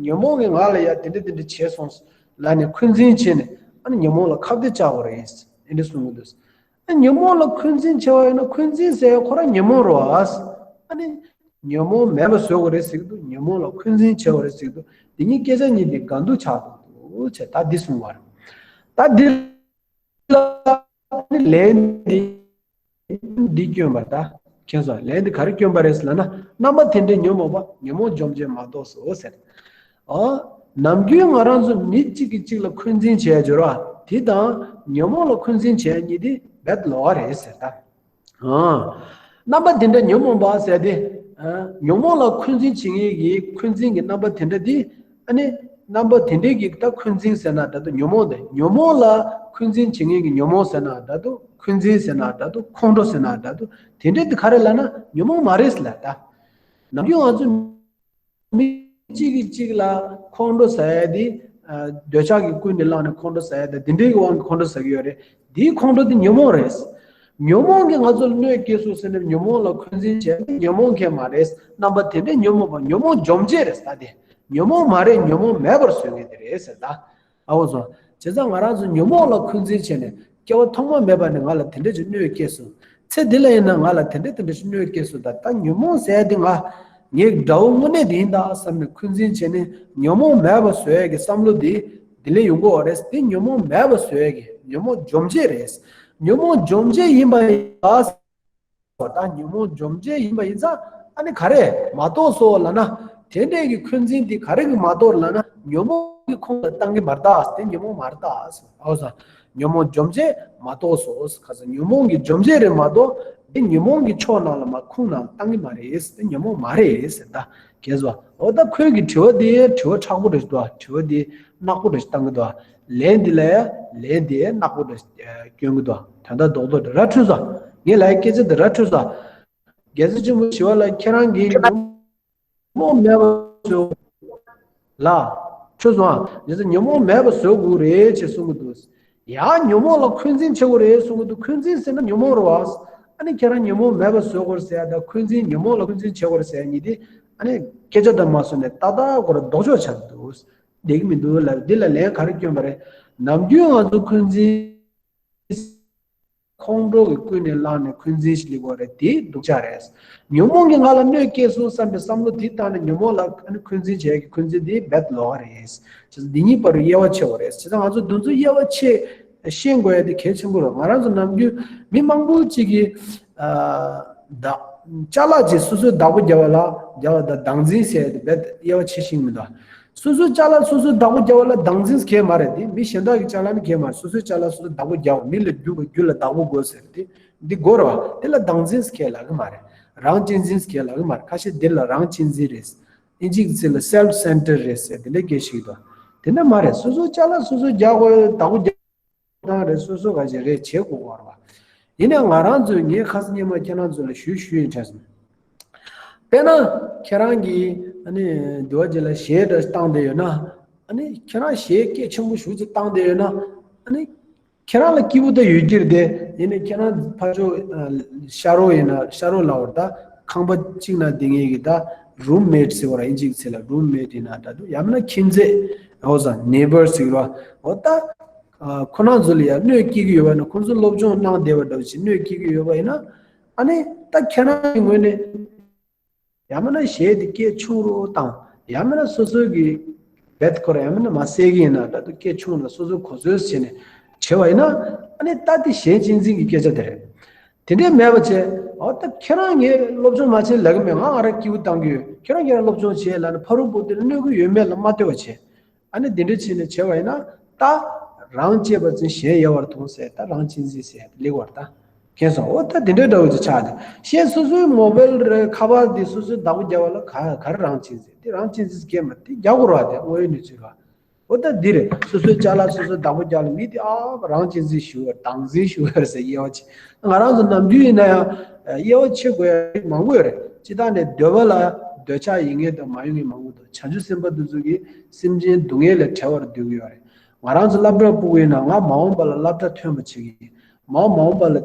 ཉོན་མོངས་ཀྱིས་ང་ལ་ཡ་འདི་འདྲ་འདི་འདྲ་བྱས་སོང་ལབ་ནས་འཁོན་འཛིན་བྱས་ནས། ཨ་ནི་ཉོན་མོངས་ལ་ཁ་གཏད་བཅག་དགོས་རེད། འདི་འདྲ་གསུང་གི་འདུག། ཨ། ཉོན་མོངས་ལ་འཁོན་འཛིན་བྱས་པ་ཡིན་ན་འཁོན་འཛིན་ཟེར་ཡ་ཁོ་རང་ཉོན་མོངས་རེད་པ། ཨ་ནི་ཉོན་མོངས་མེད་པ་བཟོ་དགོས་རེད་ཟེར་གི་འདུག། ཉོན་མོངས་ལ་འཁོན་འཛིན་བྱེད་དགོས་རེད་ཟེར་གི་འདུག། འདི་གཉིས་སྐད་ཆ་གཉིས་དེ་འགལ་འདུ་ཆགས་འདུག་ཟེར། ད་འདི་གསུང་བ་རེད། ད་འདི་ལ་ལན་འདི་འདི་སྐྱོན་པ། ད་མཁྱེན་སོང་། ལན་འདི་ག་རེ་སྐྱོན་པ་རེད་ཟེར་ལབ་ན། རྣམ་པ་དེ་འདྲའི་ཉོན་མོངས་པ་ཉོན་མོངས་འཇོམས་བྱེད་མ་གཏོགས་སོ་ཟེར། ཨ། ནམ་རྒྱུན་ང་རང་ཚོ་མི་གཅིག་གིས་གཅིག་ལ་འཁོན་འཛིན་བྱས་སྦྱོར་བ་དེ་དང་ཉོན་མོངས་ལ་འཁོན་འཛིན་བྱས་གཉིས་དེ་རྦད་ལོགས་ཀ་རེད་ཟེར། ད། ཨ། རྣམ་པ་དེ་འདྲ་ཉོན་མོངས་པ་ཟེར་དེ། ཨ། ཉོན་མོངས་ལ་འཁོན་འཛིན་བྱེད་མཁན་གྱི་འཁོན་འཛིན་གྱི་རྣམ་པ་དེ་འདྲ་དེ། ཨ་ནི་རྣམ་པ་དེ་འདྲའི་གི་ད་འཁོན་འཛིན་ཟེར་ན་འདྲ་འདུག། ཉོན་མོངས་དེ། ཉོན་མོངས་ལ་འཁོན་འཛིན་བྱེད་མཁན་གྱི་ཉོན་མོངས་ཟེར་ན་འདྲ་འདུག། འཁོན་འཛིན་ཟེར་ན་འདྲ་འདུག། ཁོང་ཁྲོ་ཟེར་ན་འདྲ་འདུག། དེ་འདྲ་དེ་ག་རེ་ལབ་ན་ཉོན་མོངས་མ་རེད་ཟེར་ལབ། ད་ནམ་རྒྱུན་ང་ཚོ་མི་གཅིག་གིས་གཅིག་ལ་ཁོང་ཁྲོ་ཟ་ཡ་དེ། ཨ། འདོད་ཆགས་ཀྱིས་ཀུན་ནས་བསླངས་ནས་ཁོང་ཁྲོ་ཟ་ཡ་དེ། དེ་འདྲའི་གི་དབང་གིས་ཁོང་ཁྲོ་ཟ་གི་ཡོད་རེད། དེའི་ཁོང་ཁྲོ་དེ་ཉོན་མོངས་རེད། ཉོན་མོངས་ཀྱིས་ང་ཚོ་ལ་གནོད་སྐྱེལ་སོང་ཟེར་ནས་ཉོན་མོངས་ལ་འཁོན་འཛིན་བྱས་ན་ཉོན་མོངས་མཁན་མ་རེད། རྣམ་པ་དེ་འདྲའི་ཉོན་མོངས་པ་ཉོན་མོངས་འཇོམས་བྱེད་རེད། ད་དེ་ཉོན་མོངས་མ་རེད། ཉོན་མོངས་མེད་པར་བཟོ་མཁན་དེ་རེད་ཟེར། ད། ཨ། འོ་སོང་། བྱས་ཙང་ང་རང་ཚོ་ཉོན་མོངས་ལ་འཁོན་འཛིན་བྱས་ནས་སྐྱེ་བ་ཐོག་མ་མེད་པ་ནས་ང་ལ་དེ་འདྲ་ཅིག་གནོད་སྐྱེལ་སོང་། ཚེ་འདི་ལ་ཡིན་ན་ང་ལ་དེ་འདྲ་དེ་འདྲ་ཞིག་གནོད་སྐྱེལ་སོང་། ད་ད་ཉོན་མོངས་ཟེར་ཡ་དེ་ང་ངའི་དགྲ་བོ་དངོས་གནས་དེ་ཡིན་ད་བསམ་ནས་འཁོན་འཛིན་བྱས་ནས་ཉོན་མོངས་མེད་པ་བཟོ་ཡ་གི་བསམ་བློ་དེ་དེ་ལས་ཡོང་གི་ཡོད་རེད། དེ་ཉོན་མོངས་མེད་པ་བཟོ་ཡ་གི་ཉོན་མོངས་འཇོམས་བྱེད་རེད། ཉོན་མོངས་འཇོམས་བྱེད་ཡིན་པ་ཡིན་ད། ད་ཉོན་མོངས་འཇོམས་བྱེད་ཡིན་པ་ཡིན་ཙང་། ཨ་ནི་ག་རེ་མ་གཏོགས་སོ་ལབ་ན། དེ་འདྲས་ཀྱི་འཁོན་འཛིན་དེ་ག་རེ་གིས་མ་གཏོགས་ལབ་ན། ཉོན་མོངས་ཀྱི་ཁོངས་ལ་བཏང་གི་མ་རེད་ད། དེ་ཉོན་མོངས་མ་རེད་ད། འོ་ས། ཉོན་མོངས་འཇོམས་བྱེད་མ་གཏོགས་སོ། ཁ་ས་ཉོན་མོངས་ཀྱི་འཇོམས་བྱེད་རེད་མ་གཏོགས། དེ་ཉོན་མོངས་ཀྱི་ཕྱོགས་ནང་ལ་མ་ཁུངས་ནང་ལ་བཏང་གི་མ་རེད། དེ་ཉོན་མོངས་མ་རེད་ཟེར། ད་གས་སོ། འོ་ད་ཁོས་ཀྱི་དྲི་བ་དེ་དྲི་བ་མཁྲེགས་པོ་རེད་འདུག། དྲི་བ་དེ་ནག་པོ་རེད་བཏང་གི་འདུག། ལན་འདི་ལ་ཡ་ལན་འདི་ནག་པོ་རེད་སྐྱོན་གི་འདུག། དོན་དག་རྡོག་རྡོག་རེད། ར་འཕྲོད་སོང་། ངས་ལབ་ཡ་སྐད་ཆ་འདི་ར་འཕྲོད་སོང་། རྒྱལ་སྲས་ཆེན་པོ་ཞི་བ་ལྷ་ཁྱེད་རང་གིས་ཉོན་མོངས་མེད་པ་བཟོ། ལ། ཆོས་སོང་ཨ། རྒྱལ་སྲས་ཉོན་མོངས་མེད་པ་བཟོ་དགོས་རེད་ཅེས་གསུང་གི་འདུག། ཡང་ཉོན་མོངས་ལ་འཁོན་འཛིན་བྱེད་དགོས་རེད་གསུང་གི་འདུག། འཁོན་འཛིན་ཟེར་ན་ཉོན་མོངས་རེད་བ། ཨ་ནི་ཁྱེད་རང་ཉོན་མོངས་མེད་པ་བཟོ་དགོས་ཟེར་ཡ་དང་འཁོན་འཛིན། ཉོན་མོངས་ལ་འཁོན་འཛིན་བྱེད་དགོས་རེད་ཟེར་ཡ་གཉིས་དེ། ཨ་ནི་སྐད་ཆ་དང་མ་བཟོ་ནས་ཏག་ཏག་ཁོ་རང་ལྡོག་ཕྱོགས་ཆགས་འདུག། བསྡད་ཀྱི་མི་འདུག་ལབ། འདི་ལ་ལན་ག་རེ་སྐྱོན་པ་རེད། ནམ་རྒྱུན་ང་ཚོ་འཁོན་འཛིན། ཁོང་ཁྲོ་གིས་ཀུན་ནས་བསླངས་ནས་འཁོན་འཛིན་ཞིག་སླེབས་པ་རེད། དེ་སྡུག་ཅག་རེད། ཉོན་མོངས་ཀྱིས་ང་ལ་གནོད་སྐྱེལ་སོང་བསམ་པའི་བསམ་བློ་དེ་བཏང་ནས་ཉོན་མོངས་ལ་ཨ་ནི་འཁོན་འཛིན་བྱེད་ཀྱི་འཁོན་འཛིན་དེ་རྦད་ལོགས་ཀ་རེད། བྱས་ཙང་འདི་གཉིས་བར་དུ་དབྱེ་བ་ཕྱེ་དགོས་རེད། བྱས་ཙང་ང་ཚོ་འདི་ཚོ་དབྱེ་བ་ཕྱེ་ཤེས་དགོས་ཡ་དེ་གལ་ཆེན་པོ་རེད། ང་རང་ཚོ་ནམ་རྒྱུན་མི་མང་པོ་ཅིག་གིས། ཨ། བདག་ཅ་ལག་ཅིག་སོ་སོས་བདག་པོ་རྒྱབ་པ་ལ་རྒྱབ་པ་དང་བདག་འཛིན་ཟེར་ཡ་དེ་རྦད་དབྱེ་བ་ཕྱེ་ཤེས་ཀྱི་མི་འདུག། སོ་སོའི་ཅ་ལག་སོ་སོས་བདག་པོ་རྒྱབ་པ་ལ་བདག་འཛིན་གང་ཡང་མ་རེད། དེ་མི་གཞན་དག་གི་ཅ་ལག་ནི་གང་ཡང་མ་རེད། སོ་སོའི་ཅ་ལག་སོ་སོས་བདག་པོ་རྒྱབ་པ། མི་ལ་རྒྱུ་དགོས། རྒྱུ་ལ་བདག་པོ་དགོས་ཟེར་དེ་འདི་དགོས་རེད་བ། དེ་ལ་བདག་འཛིན་གང་ཡང་ལབ་ཀྱི་མ་རེད། རང་གཅེས་འཛིན་གང་ཡང་ལབ་ཀྱི་མ་རེད། ཁ་ཤས་འདི་ལ་རང་གཅེས་འཛིན་རེད། ཨིན་ཇིའི་ཚིག་ལ་self centre རེད་ཟེར་དེ་འདྲ་སྐད་ཆ་ཞིག་འདུག། དེ་འདྲ་མ་རེད། སོ་སོའི་ཅ་ལག་སོ་སོས་རྒྱག་དགོས། བདག་པོ་རྒྱབ། སྟངས་རེ་སོ་སོ་ག་ཞིག་རེ་བྱེད་དགོས་པ་རེད་བ། ཡིན་ནའང་ང་རང་ཚོས་ངས་ཁ་སང་སྔོན་མ་ཁྱེད་རང་ཚོ་ལ་ཞུས་ཞུས་ཡིན་དྲན་སོང་། དཔེར་ན་ཁྱེད་རང་གིས་ཨ་ནི་འདི་བ་ཅིག་ལ་གཞས་འདྲ་བཏང་བསྡད་ཡོད་ན། ཨ་ནི་ཁྱེད་རང་གཞས་སྐད་ཆེན་པོ་ཞེ་པོ་ཅིག་བཏང་བསྡད་ཡོད་ན། ཨ་ནི་ཁྱེད་རང་ལ་སྐྱིད་པོ་ད་ཡོད་ཀྱི་རེད་དེ། ཡིན་ནའི་ཁྱེད་རང་ཕར་ཕྱོགས་ཨ་ཤ་རོགས་ཡིན་ན་ཤ་རོགས་ལབ་པ་རེད་ད། ཁང་པ་གཅིག་ནང་བསྡད་མཁན་གྱི་ད་རུམ་མེཊ་ཟེར་བ་རེད། ཨིན་ཇིའི་ཚིག་ལ་རུམ་མེཊ་ཡིན་ན་འདྲ་འདུག། ཡང་མིན་ན་ཁྱིམ་མཚེས། འོ་ཟ་ནེ་བར་ཟེར་བ། འོ་ད། ཨ། ཁོ་རང་ཚོ་ལ་ཡང་གནོད་སྐྱེལ་གྱི་ཡོད་པ་ན། ཁོང་ཚོ་སློབ་སྦྱོང་གནང་བསྡད་པ་འདྲ་བོ་ཞིག་གནོད་སྐྱེལ་གྱི་ཡོད་པ་ཡིན་ན། ཨ་ནི་ད་ཁྱེད་རང་གི་ངོས་ནས་ ཡང་མིན་ན་གཞས་དེ་སྐད་ཆུང་རུ་བཏང་། ཡང་མིན་ན་སོ་སོའི་གི་བེད་ཁོ་ར་ཡང་མིན་ན་མ་གསལ་གི་ཡིན་ན་ད་དུ་སྐད་ཆུང་ལ་སོ་སོའི་གོ་ཚོད་བྱས་ནས་བྱས་པ་ཡིན་ན། ཨ་ནི་ད་དེ་གཞས་གཅེས་འཛིན་གྱི་སྐད་ཆ་དེ་རེད། དེ་འདྲའི་མེད་པ་བྱས། འོ་ད་ཁྱེད་རང་ངས་སློབ་སྦྱོང་མ་བྱས་ལབ་གི་མེད། ང་ང་རང་སྐྱིད་པོ་བཏང་གི་ཡོད། ཁྱེད་རང་ཁྱེད་རང་སློབ་སྦྱོང་བྱས་ལབ་ན་ཕ་རུ་པོ་དེ་ལ་གནོད་གི་ཡོད་མེད་ལ་མ་ལྟོས་པ་བྱས། ཨ་ནི་དེ་འདྲ་བྱས་ནས་བྱས་པ་ཡིན་ན། ད་རང་གཅེས་པ་འཛིན་གཞན་གཡེལ་བར་མཐོང་ཟེར། ད་རང་གཅེས་འཛིན་ཟེར་ལེགས་བར་ད། མཁྱེན་སོང་། འོ་ད་དེ་འདྲའི་འདྲ་བོ་ཅིག་ཆགས་ཏེ། གཞན་སོ་སོའི་མོ་བེལ་རེད། ཁ་པར་འདི་སོ་སོའི་བདག་པོ་རྒྱག་པ་ལ་ག་ག་རེ་རང་གཅེས་འཛིན། དེ་རང་གཅེས་འཛིན་སྐད་མ་དེ་རྒྱག་དགོས་ར། དེ་དངོས་ཡོད་གནས་ཚུལ་ར། འོ་ད་འདི་རེད། སོ་སོའི་ཅ་ལག་སོ་སོའི་བདག་པོ་རྒྱག་ལ་མི་དེ་ཨ་རང་གཅེས་འཛིན་ཞུ་བར་བདག་འཛིན་ཞུ་བར་ཟེར་དབྱེ་བ་ཕྱེ། ང་རང་ཚོ་ནམ་རྒྱུན་ཡིན་ན་ཡང་དབྱེ་བ་ཕྱེ་དགོས་ཡ་མང་པོ་ཡོད་རེད། སྤྱིར་བཏང་ནས་འདོད་པ་ལ་འདོད་ཆགས་ཡོད་མཁན་དང་མ་ཡོད་མཁན་མང་པོ་འདུག་བྱང་ཆུབ་སེམས་དཔའ་འདི་ཚོ་གིས་སེམས་ཅན་སྡུག་བསྔལ་ལས་བྲལ་བར་འདོད་ཀྱི་ཡོད་རེད། ང་རང་ཚོ་སློབ་གྲྭ་ཕྲུ་གུ་ཡིན་ན་ང་མ་འོངས་པ་ལ་སློབ་གྲྭ་ཐོན་པ་བྱེད་ཀྱི་ཡིན། མ་འོངས་མ་འོངས་པ་ལ་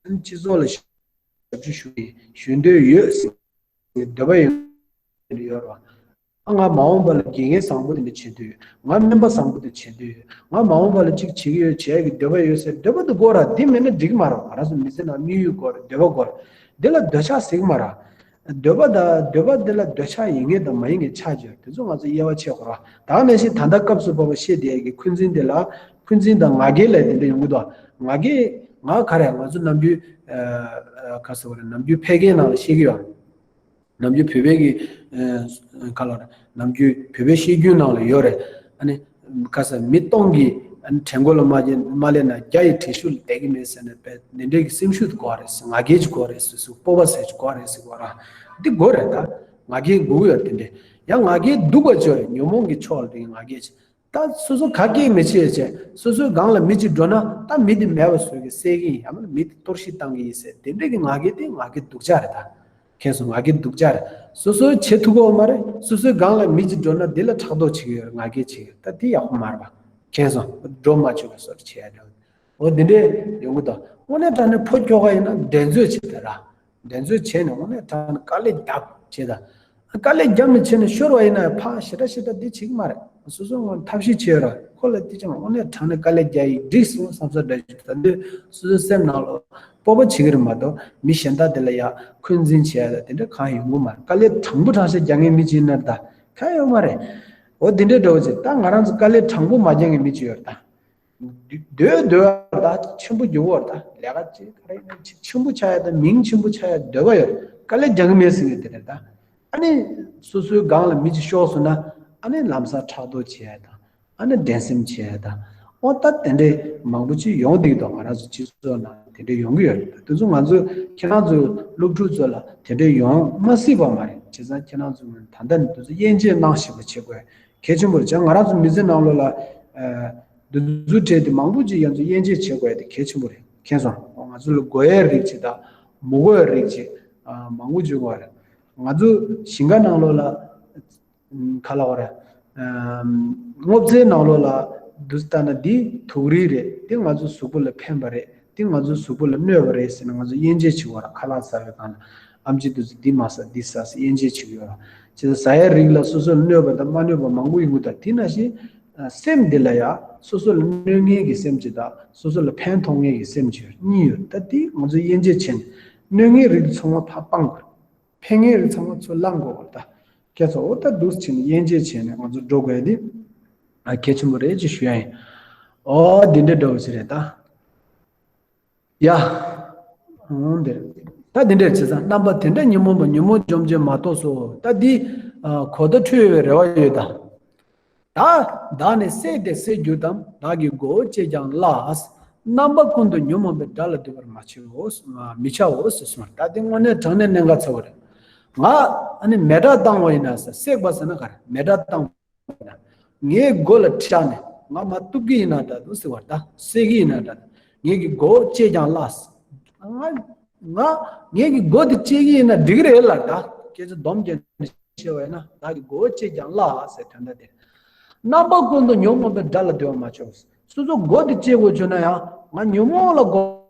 སྤྱི་ཚོགས་ལ་ཞབས་ཞུ་ཞུ་གི་ཡིན། ཞུ་འདོད་ཡོད་ཟེར་འདོད་པ་ཡོད་ཡོད་རེད་བ། ང་མ་འོངས་པ་ལ་དགེ་རྒན་བཟང་པོ་དེ་འདྲ་བྱེད་འདོད་ཡོད། ང་སྨན་པ་བཟང་པོ་དེ་བྱེད་འདོད་ཡོད། ང་མ་འོངས་པ་ལ་གཅིག་བྱེད་ཀྱི་ཡོད་བྱེད་ཀྱི་འདོད་པ་ཡོད་ཟེར་འདོད་པ་དེ་དགོས་ར། དེ་མེད་ན་འགྲིག་གི་མ་རེད། ང་རང་ཚོ་མི་ཚེ་ནང་དམིགས་ཡུལ་དགོས་རེད། འདོད་པ་དགོས་རེད། འདི་ལ་འདོད་ཆགས་ཟེར་གི་མ་རེད། འདོད་པ་དང་འདོད་པ་འདི་ལ་འདོད་ཆགས་ཡོད་མཁན་དང་མ་ཡིན་མཁན་ཆགས་ཀྱི་ཡོད་རེད། དེ་ཚོ་ང་ཚོ་དབྱེ་བ་ཕྱེ་དགོས་ར། ད་ག་ནང་བཞིན་ད་ལྟ་སྐབས་སུ་བབ་པ་བཤད་བསྡད་ཀྱི་འཁོན་འཛིན་དེ་ལ། འཁོན་འཛིན་དང་ང་རྒྱལ་ལབ་དེ་འདྲ་ཡོང་གི་འདུག་ང་རྒྱལ། ང་ག་རེ། ང་ཚོ་ནམ་རྒྱུན་ཨ་ག་ཟེར་བ་རེད། ནམ་རྒྱུན་ཕལ་སྐད་ནང་ལ་བཤད་ཀྱི་ཡོད། ནམ་རྒྱུན་བོད་པའི་གི་ཨ་ག་ལ་རེད། ནམ་རྒྱུན་བོད་པའི་བཤད་རྒྱུན་ནང་ལ་ཡོད་རེད། ཨ་ནི་ག་ཟེར། མི་སྟོང་གི་ཨ་ནི་བྲན་མགོ་ལ་མ་མ་སླེབས་ན་བརྒྱ་ཡི་བྲན་གཞུང་ལ་བསྡད་ཀྱི་མེད་ཟེར་ནས་དཔེ་འདི་འདྲའི་གི་སེམས་ཤུགས་དགོས་རེད་ཟེར། ང་རྒྱལ་ཅིག་དགོས་རེད་ཟེར། སྤོབས་པ་ཟེར་ཅིག་དགོས་རེད་ཟེར་གོ་ར། འདི་དགོས་རེད་ད། ང་རྒྱལ་དགོས་ཀྱི་ཡོད་རེད། དེ་འདྲའི་ཡང་ང་རྒྱལ་སྡུག་པ་ཅིག་ཡོད་རེད། ཉོན་མོངས་ཀྱི་ཕྱོགས་ལ་དེ་ང་རྒྱལ་ཅིག་ད་སོ་སོ་ག་གེ་མི་བྱེད་བྱས་སོ་སོའི་སྒང་ལ་མི་གཅིག་འགྲོ་ན་ད་མི་དེ་མེད་པ་བཟོ་གི་བསད་ཀྱི་ཡིན། ཡང་མིན་ན་མི་དེ་གཏོར་བཤིག་བཏང་གི་ཡིན་ཟེར་དེ་འདྲ་གི་ང་རྒྱལ་དེ་ང་རྒྱལ་སྡུག་ཅག་རེད་ད། མཁྱེན་སོང་། ང་རྒྱལ་སྡུག་ཅག་རེད། སོ་སོའི་བྱེད་ཐུབ་ཀྱི་ཡོད་མ་རེད། སོ་སོའི་སྒང་ལ་མི་གཅིག་འགྲོ་ན་དེ་ལ་ཕྲག་དོག་བྱེད་ཀྱི་ཡོད་རེད། ང་རྒྱལ་བྱེད་ཀྱི་ཡོད་རེད། ད་དེ་ཡག་པོ་མ་རེད་པ། མཁྱེན་སོང་། འགྲོ་མ་བཅུག་པའི་བཟོ་འདྲ་བྱེད་ཡ་འདྲ་བོ། འོ་དེ་འདྲས་ཡོང་གི་འདུག་དངོས་གནས་དྲང་གནས་ཕོ་ཁྱོ་ག་ཡིན་ན་འགྲན་རྩོད་བྱེད་དེ་ར། འགྲན་རྩོད་བྱས་ནས་དངོས་གནས་དྲང་གནས་དཀའ་ལས་རྒྱབ་བྱས་ད། དཀའ་ལས་རྒྱབ་ནས་བྱས་ནས་ཤོར་བ་ཡིན་ན་ཕར་ཞེ་དྲག་ཞེ་དྲག་འདི་བྱེད་ཀྱི་མ་རེད། སོ་སོ་ངོས་ཐབས་ཤེས་བྱས་ར། ཁོ་ལ་དེ་ཅང་དངོས་གནས་དྲང་གནས་དཀའ་ལས་རྒྱག་ཡིན་འགྲིག་སོང་བསམ་ས་འདྲ་ཞིག་ད་འདོད་སོ་སོའི་སེམས་ནང་ལ་སྤོབས་པ་བྱེད་ཀྱི་རེད་མ་གཏོགས་མི་གཞན་དག་དེ་ལ་ཡ་འཁོན་འཛིན་བྱས་ཡ་ད་དེ་འདྲ་གང་ཡོང་གི་མ་རེད། དཀའ་ལས་དྲང་པོ་དྲང་བཞག་རྒྱག་མཁན་མི་གཅིག་ཡིན་ན་ད་གང་ཡོང་མ་རེད། འོ་དེ་འདྲའི་འདྲ་བོ་ཅིག་ད་ང་རང་ཚོ་དཀའ་ལས་དྲང་པོ་མ་རྒྱག་མཁན་མི་གཅིག་ཡོད་རེད་ད། འདོད་འདོད་པ་ད་ཆེན་པོ་རྒྱུ་བོར་ད་ལས་ཀ་ཅིག་ག་རེ་ཡིན་ན་ཆེན་པོ་ཆགས་ཡ་ད་མིང་ཆེན་པོ་ཆགས་ཡ་འདོད་པ་ཡོད། དཀའ་ལས་རྒྱག་གི་མེད་ཟེར་གི་དེ་རེད་ད། ཨ་ནི་སོ་སོའི་སྒང་ལ་མི་གཅིག་ཤོར་སོང་ན་ཨ་ནི་ལམ་སང་ཕྲག་དོག་བྱེད་ཡ་དང་ཨ་ནི་འགྲན་སེམས་བྱེད་ཡ་དང་། འོ་ད་དེ་འདྲའི་མང་པོ་ཅིག་ཡོང་བསྡད་འདུག་ང་རང་ཚོ་སྤྱི་ཚོགས་ནང་དེ་འདྲའི་ཡོང་གི་ཡོད་རེད། དེ་ཚོ་ང་ཚོ་ཁྱེད་རང་ཚོའི་སློབ་ཕྲུག་ཚོ་ལ་དེ་འདྲའི་ཡོང་མ་སྲིད་པ་མ་རེད། བྱས་ཙང་ཁྱེད་རང་ཚོ་ད་ལྟ་ནས་དེ་ཚོ་དབྱེ་འབྱེད་གནང་ཤེས་པ་བྱེད་དགོས། གལ་ཆེན་པོ་རེད། ང་རང་ཚོ་མི་ཚེ་ནང་ལོགས་ལ་ཨ་འདི་ཚོ་གྲས་དེ་མང་པོ་ཅིག་ཡང་ཚོ་དབྱེ་འབྱེད་བྱེད་དགོས་ཡ་དེ་གལ་ཆེན་པོ་རེད། མཁྱེན་སོང་། ང་ཚོ་ལ་དགོས་ཡའི་རིགས་ཅིག་དང་མི་དགོས་ཡའི་རིགས་ཅིག་ཨ་མང་པོ་ཅིག་ཡོད་རེད། ང་ཚོ་ཞིང་ཁ་ནང་ལོགས་ལ་ཨ་ག་ལབ་དགོས་རེད། ཨ་སྔོ་ཚལ་ནང་ལོགས་ལ་འདི་ལྟ་ན་འདི་དུག་རིགས་རེད། འདི་ང་ཚོ་གཟུགས་པོ་ལ་ཕན་པ་རེད། འདི་ང་ཚོ་གཟུགས་པོ་ལ་གནོད་པ་རེད་ཟེར་ནས་ང་ཚོ་དབྱེ་འབྱེད་བྱེད་དགོས་རེད། ཁ་ལག་ཟ་བའི་སྒང་ལ་ཨེམ་ཆི་འདི་ཚོ་འདི་མ་ཟ་འདི་ཟ་ཟེར་དབྱེ་འབྱེད་བྱེད་ཀྱི་ཡོད་རེད། བྱས་ཙང་ཟ་ཡའི་རིགས་ལ་སོ་སོ་ལ་གནོད་པ་དང་མ་གནོད་པ་མང་པོ་ཡོང་གི་འདུག་དེ་ནང་བཞིན་ཨ་སེམས་འདི་ལ་ཡང་སོ་སོ་ལ་གནོད་མཁན་གྱི་སེམས་ཅིག་དང་སོ་སོ་ལ་ཕན་ཐོགས་མཁན་གྱི་སེམས་ཅིག་ཡོད། གཉིས་ཡོད། ད་འདི་ང་ཚོ་དབྱེ་འབྱེད་བྱས་ནས་གནོད་མཁན་རིགས་ཚང་མ་ཕར་སྤང་དགོས། ཕན་མཁན་རིགས་ཚང་མ་ཚུར་བླང་དགོས་པ་རེད་ད། ཁྱེད་ཚོ་འོ་ད་འདུག་སེ་བྱས་ནས་དབྱེ་འབྱེད་བྱས་ནས་ང་ཚོ་འགྲོ་དགོས་ཡ་འདི་ཨ་གལ་ཆེན་པོ་རེད་ཅེས་ཞུ་ཡ་ཡིན། འོ་འདི་འདྲའི་འདྲ་བོ་ཞིག་རེད་ད། ཡ། འོང་འདིར། ད་འདི་འདྲར་བྱས་ཙང་རྣམ་པ་དེ་འདྲ་ཉོན་མོངས་པ་ཉོན་མོངས་འཇོམས་བྱེད་མ་གཏོགས་སོ། ད་འདི་ཨ་གོ་བརྡ་འཕྲོད་ཡོད་པའི་རེ་བ་ཡོད་ད། ད་བདག་ནི་བསད་དེ་བསད་གྱུར་ཏམ། བདག་གི་མགོ་བོ་བཅད་ཀྱང་བརླགས། རྣམ་པ་ཀུན་ཏུ་ཉོན་མོངས་པའི་དགྲ་ལ་འདུད་པར་མ་བྱའོ། མི་བྱའོ་ཟེར་གསུངས། ད་འདི་དངོས་གནས་དྲང་གནས་གནད་འགག་ཆེ་བ་རེད། ང་ཨ་ནི་མེ་སྲེག་བཏང་བ་ཡིན་ན་ཟེར། བསྲེགས་པ་ཟེར་ན་ག་རེ། མེ་སྲེག་བཏང་བ་ཡིན་ན། ངའི་མགོ་ལ་བཅག་ནས་ང་མར་གཏུབ་ཀྱི་ཡིན་ན་འདྲ་འདུག་ཟེར་བ་ད། བསད་ཀྱི་ཡིན་ན་འདྲ། ངེད་ཀྱི་མགོ་བཅད་ཀྱང་བརླགས། ང་ང་ངེད་ཀྱི་མགོ་དེ་བཅད་ཀྱི་ཡིན་ན་འགྲིག་གི་རེད་ལ་ད། སྐད་ཆ་སྡོམ་རྒྱག་ནས་བཤད་པ་ཡིན་ན་བདག་གི་མགོ་བོ་བཅད་ཀྱང་བརླགས་ཟེར་དོན་དག་དེ། རྣམ་པ་ཀུན་ཏུ་ཉོན་མོངས་པའི་དགྲ་ལ་འདུད་པར་མ་བྱའོ། སོ་སོ་མགོ་དེ་བཅད་དགོས་བྱུང་ན་ཡང་ང་ཉོན་མོངས་ལ་མགོ་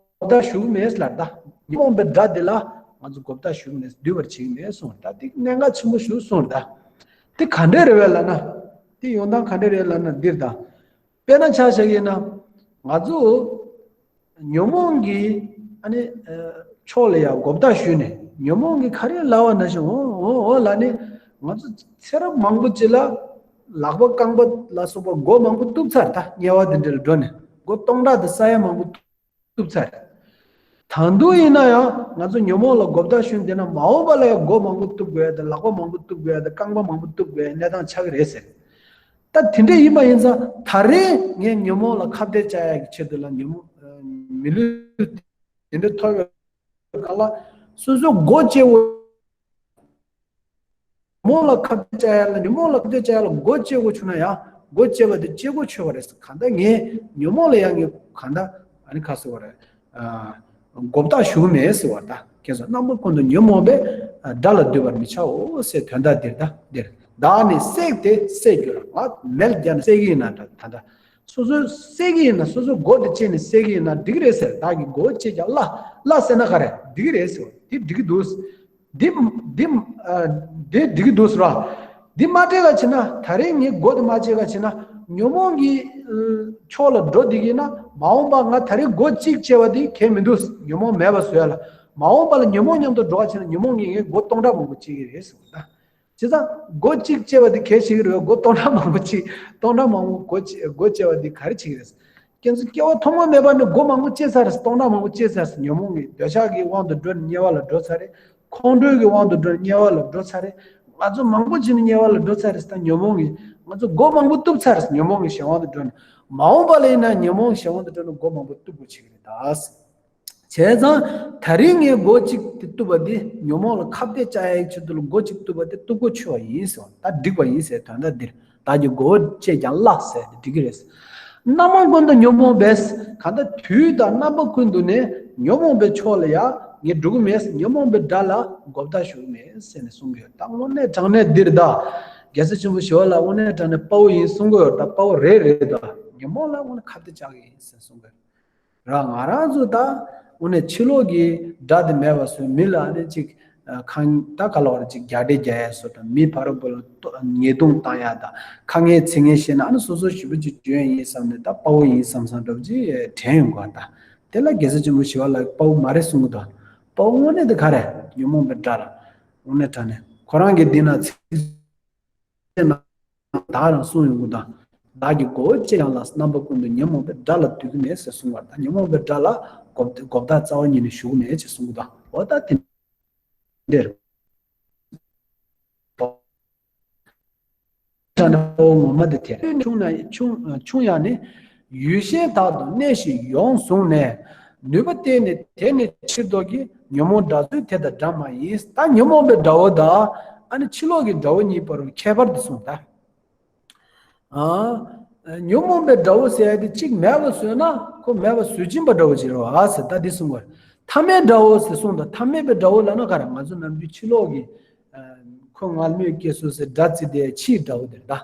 བརྡ་ཞུ་གི་མེད་ལ་ད། ཉོན་མོངས་པའི་དགྲ་དེ་ལ་ང་ཚོ་མགོ་བརྡ་ཞུ་གི་མེད། འདུད་པར་བྱེད་ཀྱི་མེད་གསུངས། ད་དེ་གནད་འགག་ཆེན་པོ་ཞིག་གསུངས་ད། དེ་ག་འདྲས་རེད་བས་ལབ་ན། དེ་ཡོང་སྟངས་ག་འདྲས་རེད་ལབ་ན་འདིར་ད། དཔེར་ན་ཆ་བཞག་ཡིན་ན། ང་ཚོ་ཉོན་མོངས་ཀྱི་ཨ་ནི་ཕྱོགས་ལ་ཡང་མགོ་བརྡ་ཞུས་ནས། ཉོན་མོངས་ཀྱིས་ག་རེ་ལབ་པ་ན་ཞིག་འོ་འོ་འོ་ལབ་ནས་ང་ཚོ་ཚེ་རབས་མང་པོ་ཅིག་ལ་ལག་པ་རྐང་པ་ལ་སོགས་པ་སྒོ་མང་པོ་གཏུབ་ཚར། ད་དམྱལ་བ་འདི་འདྲ་ལ་འགྲོ་ནས་སྒོ་སྟོང་ཕྲག་དང་ས་ཡ་མང་པོ་གཏུབ་ཚར། ད་དུང་ཡིན་ན་ཡང་ང་ཚོ་ཉོན་མོངས་ལ་མགོ་བཏགས་ཞུགས་བསྡད་ན་མ་འོངས་པ་ལ་ཡང་སྒོ་མང་པོ་གཏུབ་དགོས་ཡ་དང་ལག་པ་མང་པོ་གཏུབ་དགོས་ཡ་དང་རྐང་པ་མང་པོ་གཏུབ་དགོས་ཡ་གནས་སྟངས་ཆགས་ཀྱི་རེད་ཟེར། ད་དེ་འདྲ་ཡིན་པ་ཡིན་ཙང་ད་རེས་ངས་ཉོན་མོངས་ལ་ཁ་གཏད་བཅག་ཡ་གི་ཆེད་དུ་ལ་ཉོན་མོངས་མི་ལུས་དེ་འདྲ་ཐོབ་ཡོད་གང་ལ་སོ་སོའི་སྒོ་ཕྱེ་དགོས། ཉོན་མོངས་ལ་ཁ་གཏད་བཅག་ཡ་ལ་ཉོན་མོངས་ལ་ཁ་གཏད་བཅག་ཡ་ལ་སྒོ་ཕྱེ་དགོས་བྱུང་ན་ཡང་སྒོ་ཕྱེ་བ་དེ་ཕྱེ་དགོས་ཆོད་པ་རེད། གང་ལྟར་ངས་ཉོན་མོངས་ལ་ཡང་ངས་གང་ལྟར་ཨ་ནི་ཁ་གསོ་བ་རེད། མགོ་བཏགས་ཞུགས་མེད་ཟེར་བ་ད་ཁྱེད་ཚོ་རྣམ་པ་ཀུན་ཏུ་ཉོན་མོངས་པས་དགྲ་ལ་འདུད་པར་མི་བྱའོ་ཟེར་དོན་དག་འདིར་ད་འདིར་བདག་ནི་བསྲེགས་ཏེ་བསད་འགྱུར། ང་མེ་ལ་བརྒྱབ་ནས་བསད་ཀྱི་ཡིན་ན་ད་ད་ལྟ། སོ་སོས་བསད་ཀྱི་ཡིན་ན་སོ་སོའི་སྒོ་དེ་ཕྱེ་ནས་བསད་ཀྱི་ཡིན་ན་འགྲིག་གི་རེད་ཟེར། བདག་གིས་སྒོ་ཕྱེ་ཀྱང་བརླག་བརླག་ཟེར་ན་ག་རེ་འགྲིག་གི་རེད་ཟེར་བ་དེ་འགྲིག་གི་འདུག་འདི་འདི་འདི་འགྲིག་གི་འདུག་ཟེར་བ། འདི་མ་སྤྲད་ག་བྱེད་ན་ད་རེས་ངས་སྒོ་དེ་མ་ཕྱེ་ག་བྱེད་ན་ཉོན་མོངས་ཀྱི་ཕྱོགས་ལ་འགྲོ་བསྡད་ཀྱི་ཡིན་ན་མ་འོངས་པ་ང་ད་རེས་སྒོ་གཅིག་ཕྱེ་བ་དེ་གལ་མི་འདུག་ཉོན་མོངས་མེད་པ་བཟོ་ཡ་ལ་མ་འོངས་པ་ལ་ཉོན་མོངས་མཉམ་དུ་འགྲོ་ག་བྱེད་ན་ཉོན་མོངས་ཀྱིས་ངས་སྒོ་སྟོང་ཕྲག་མང་པོ་ཕྱེ་གི་རེད་ཟེར་བ་ད། བྱས་ཙང་སྒོ་གཅིག་ཕྱེ་བ་དེ་གལ་ཆེ་གི་རེད། སྒོ་སྟོང་ཕྲག་མང་པོ་ཕྱེ་སྟོང་ཕྲག་མང་པོ་སྒོ་ཕྱེ་སྒོ་ཕྱེ་བ་དེ་ག་རེ་བྱེད་ཀྱི་རེད། ཁྱེད་ཚོ་སྐྱེ་བ་ཐོག་མ་མེད་པ་ནས་སྒོ་མང་པོ་ཕྱེ་ཚར་རེད། སྟོང་ཕྲག་མང་པོ་ཕྱེ་ཚར་རེད། ཉོན་མོངས་ཀྱི་འདོད་ཆགས་ཀྱི་དབང་དུ་འགྲོ་ནས་དམྱལ་བ་ལ་འགྲོ་ཚར་རེད། ཁོང་ཁྲོ་གི་དབང་དུ་འགྲོ་ནས་དམྱལ་བ་ལ་འགྲོ་ཚར་རེད། ང་ཚོ་མང་པོ་ཅིག་ནས་དམྱལ་བ་ལ་འགྲོ་ཚར་རེད། ད་ཉོན་མོངས་ཀྱིས་ང་ཚོ་སྒོ་མང་པོ་གཏུབ་ཚར་རེད། ཉོན་མོངས་ཀྱི་གཞན་དབང་དུ་འགྲོ་ནས་མ་འོངས་པ་ལ་ཡིན་ན་ཉོན་མོངས་གཞན་དབང་དུ་འགྲོ་ནས་སྒོ་མང་པོ་གཏུབ་དགོས་བྱེད་ཀྱི་རེད་ད། བྱས་ཙང་ད་རིང་ངས་སྒོ་གཅིག་དེ་གཏུབ་པ་དེ་ཉོན་མོངས་ལ་ཁ་གཏད་བཅག་ཡའི་ཆེད་དུ་ལ་སྒོ་གཅིག་གཏུབ་པ་དེ་གཏུབ་དགོས་ཆོད་པ་ཡིན་ཟེར་བ་ད་འགྲིག་པ་ཡིན་ཟེར་དོན་དག་འདིར་བདག་གིས་སྒོ་ཕྱེ་ཀྱང་བརླག་ཟེར་ཏེ་འགྲིག་གི་རེད། རྣམ་པ་ཀུན་ཏུ་ཉོན་མོངས་པས་གང་ལྟར་དུས་དང་རྣམ་པ་ཀུན་ཏུ་ནས་ཉོན་མོངས་པའི་ཕྱོགས་ལ་ཡང་ངས་འགྲོ་གི་མེད། ཉོན་མོངས་པའི་དགྲ་ལ་མགོ་བཏགས་ཞུགས་མེད་ཟེར་ནས་གསུང་གི་ཡོད། ད་དངོས་གནས་དྲང་གནས་འདིར་ད་རྒྱལ་སྲས་ཆེན་པོ་ཞི་བ་ལྷ་དངོས་གནས་དྲང་གནས་དཔའ་བོ་ཡིན་གསུང་གི་ཡོད། ད་དཔའ་བོ་རེད་རེད་ད་ཉོན་མོངས་ལ་དངོས་གནས་ཁ་གཏད་བཅག་གི་ཡིན་ཟེར་གསུང་གི་ཡོད། ར་ང་རང་ཚོ་ད་དངོས་གནས་ཕྱི་ལོགས་ཀྱི་དགྲ་དེ་མེད་པ་བཟོས་མི་ལ་ནི་ཅིག་ཁང་ད་ག་ལ་བར་ཅིག་རྒྱག་འདྲེ་རྒྱག་ཡ་སོགས་དང་མི་ཕ་རོལ་པོ་ལ་ཉེས་རྡུང་བཏང་ཡ་དང་ཁ་ངན་ཚིག་ངན་བཤད་ན་ཨ་ནི་སོ་སོ་ཞེ་པོ་ཅིག་འཇོན་ཡིན་བསམ་ནས་ད་དཔའ་བོ་ཡིན་བསམ་བསམ་འདྲ་པོ་ཅིག་དྲན་ཡོང་གི་ད་དེ་ལ་རྒྱལ་སྲས་ཆེན་པོ་ཞི་བ་ལྷ་དཔའ་བོ་མ་རེད་གསུང་གི་འདུག་དཔའ་བོ་དངོས་གནས་དེ་ག་རེད། ཉོན་མོངས་པའི་དགྲ་ལ་དངོས་གནས་དྲང་གནས་ཁོ་རང་གིས་འདི་ན་ཚིག་བདག་རང་གསུངས་ཡོང་གི་དང་། བདག་གིས་མགོ་བོ་ཅེ་ཡང་ལ་རྣམ་པ་ཀུན་ཏུ་ཉོན་མོངས་པའི་དགྲ་ལ་འདུད་ཀྱི་མེད་ཟེར་གསུངས་པ་དང་ཉོན་མོངས་པའི་དགྲ་ལ་མགོ་མགོ་བདག་རྩ་བ་ཉིད་ནས་ཞུགས་མེད་ཅེས་གསུངས་གི་དང་། འོ་ད་དེ་འདིར་དྲང་ངོ་མ་དེ་དེ་ཆུང་ན་ཆུང་ཆུང་ཡང་ནི། ཡུལ་གཞན་དག་ཏུ་གནས་ཤིང་ཡོངས་བཟུང་ནས། ནུས་པ་བརྟན་ནས་དེ་ནི་ཕྱིར་ལྡོག་གི། ཉོན་མོངས་དགྲ་ཚུལ་དེ་དང་འདྲ་མ་ཡིན། ད་ཉོན་མོངས་པའི་དགྲ་བོ་དང་ཨ་ནི་ཕྱི་ལོགས་ཀྱི་དགྲ་བོ་གཉིས་བར་ཁྱད་པར་དུ་གསུངས་ད། ཨ། ཉོན་མོངས་པའི་དགྲ་བོ་ཟེར་ཡ་དེ་གཅིག་མེད་པ་བཟོས་ན་ཁོ་མེད་པ་བཟོས་ཀྱིན་པ་འདྲ་བོ་ཅིག་རེད་བ་ཟེར་ད་འདི་གསུངས་པ་རེད། ཐ་མལ་དགྲ་བོ་ཟེར་གསུངས་དང་ཐ་མལ་པའི་དགྲ་བོ་ལབ་ན་ག་རེ་ང་ཚོ་ནམ་རྒྱུན་ཕྱི་ལོགས་ཀྱི་ཁོ་ངལ་མོས་སྐྱེ་སོ་ཟེར་དགྲ་བརྩི་དེ་ཕྱིའི་དགྲ་བོ་དེ་རེད་ད།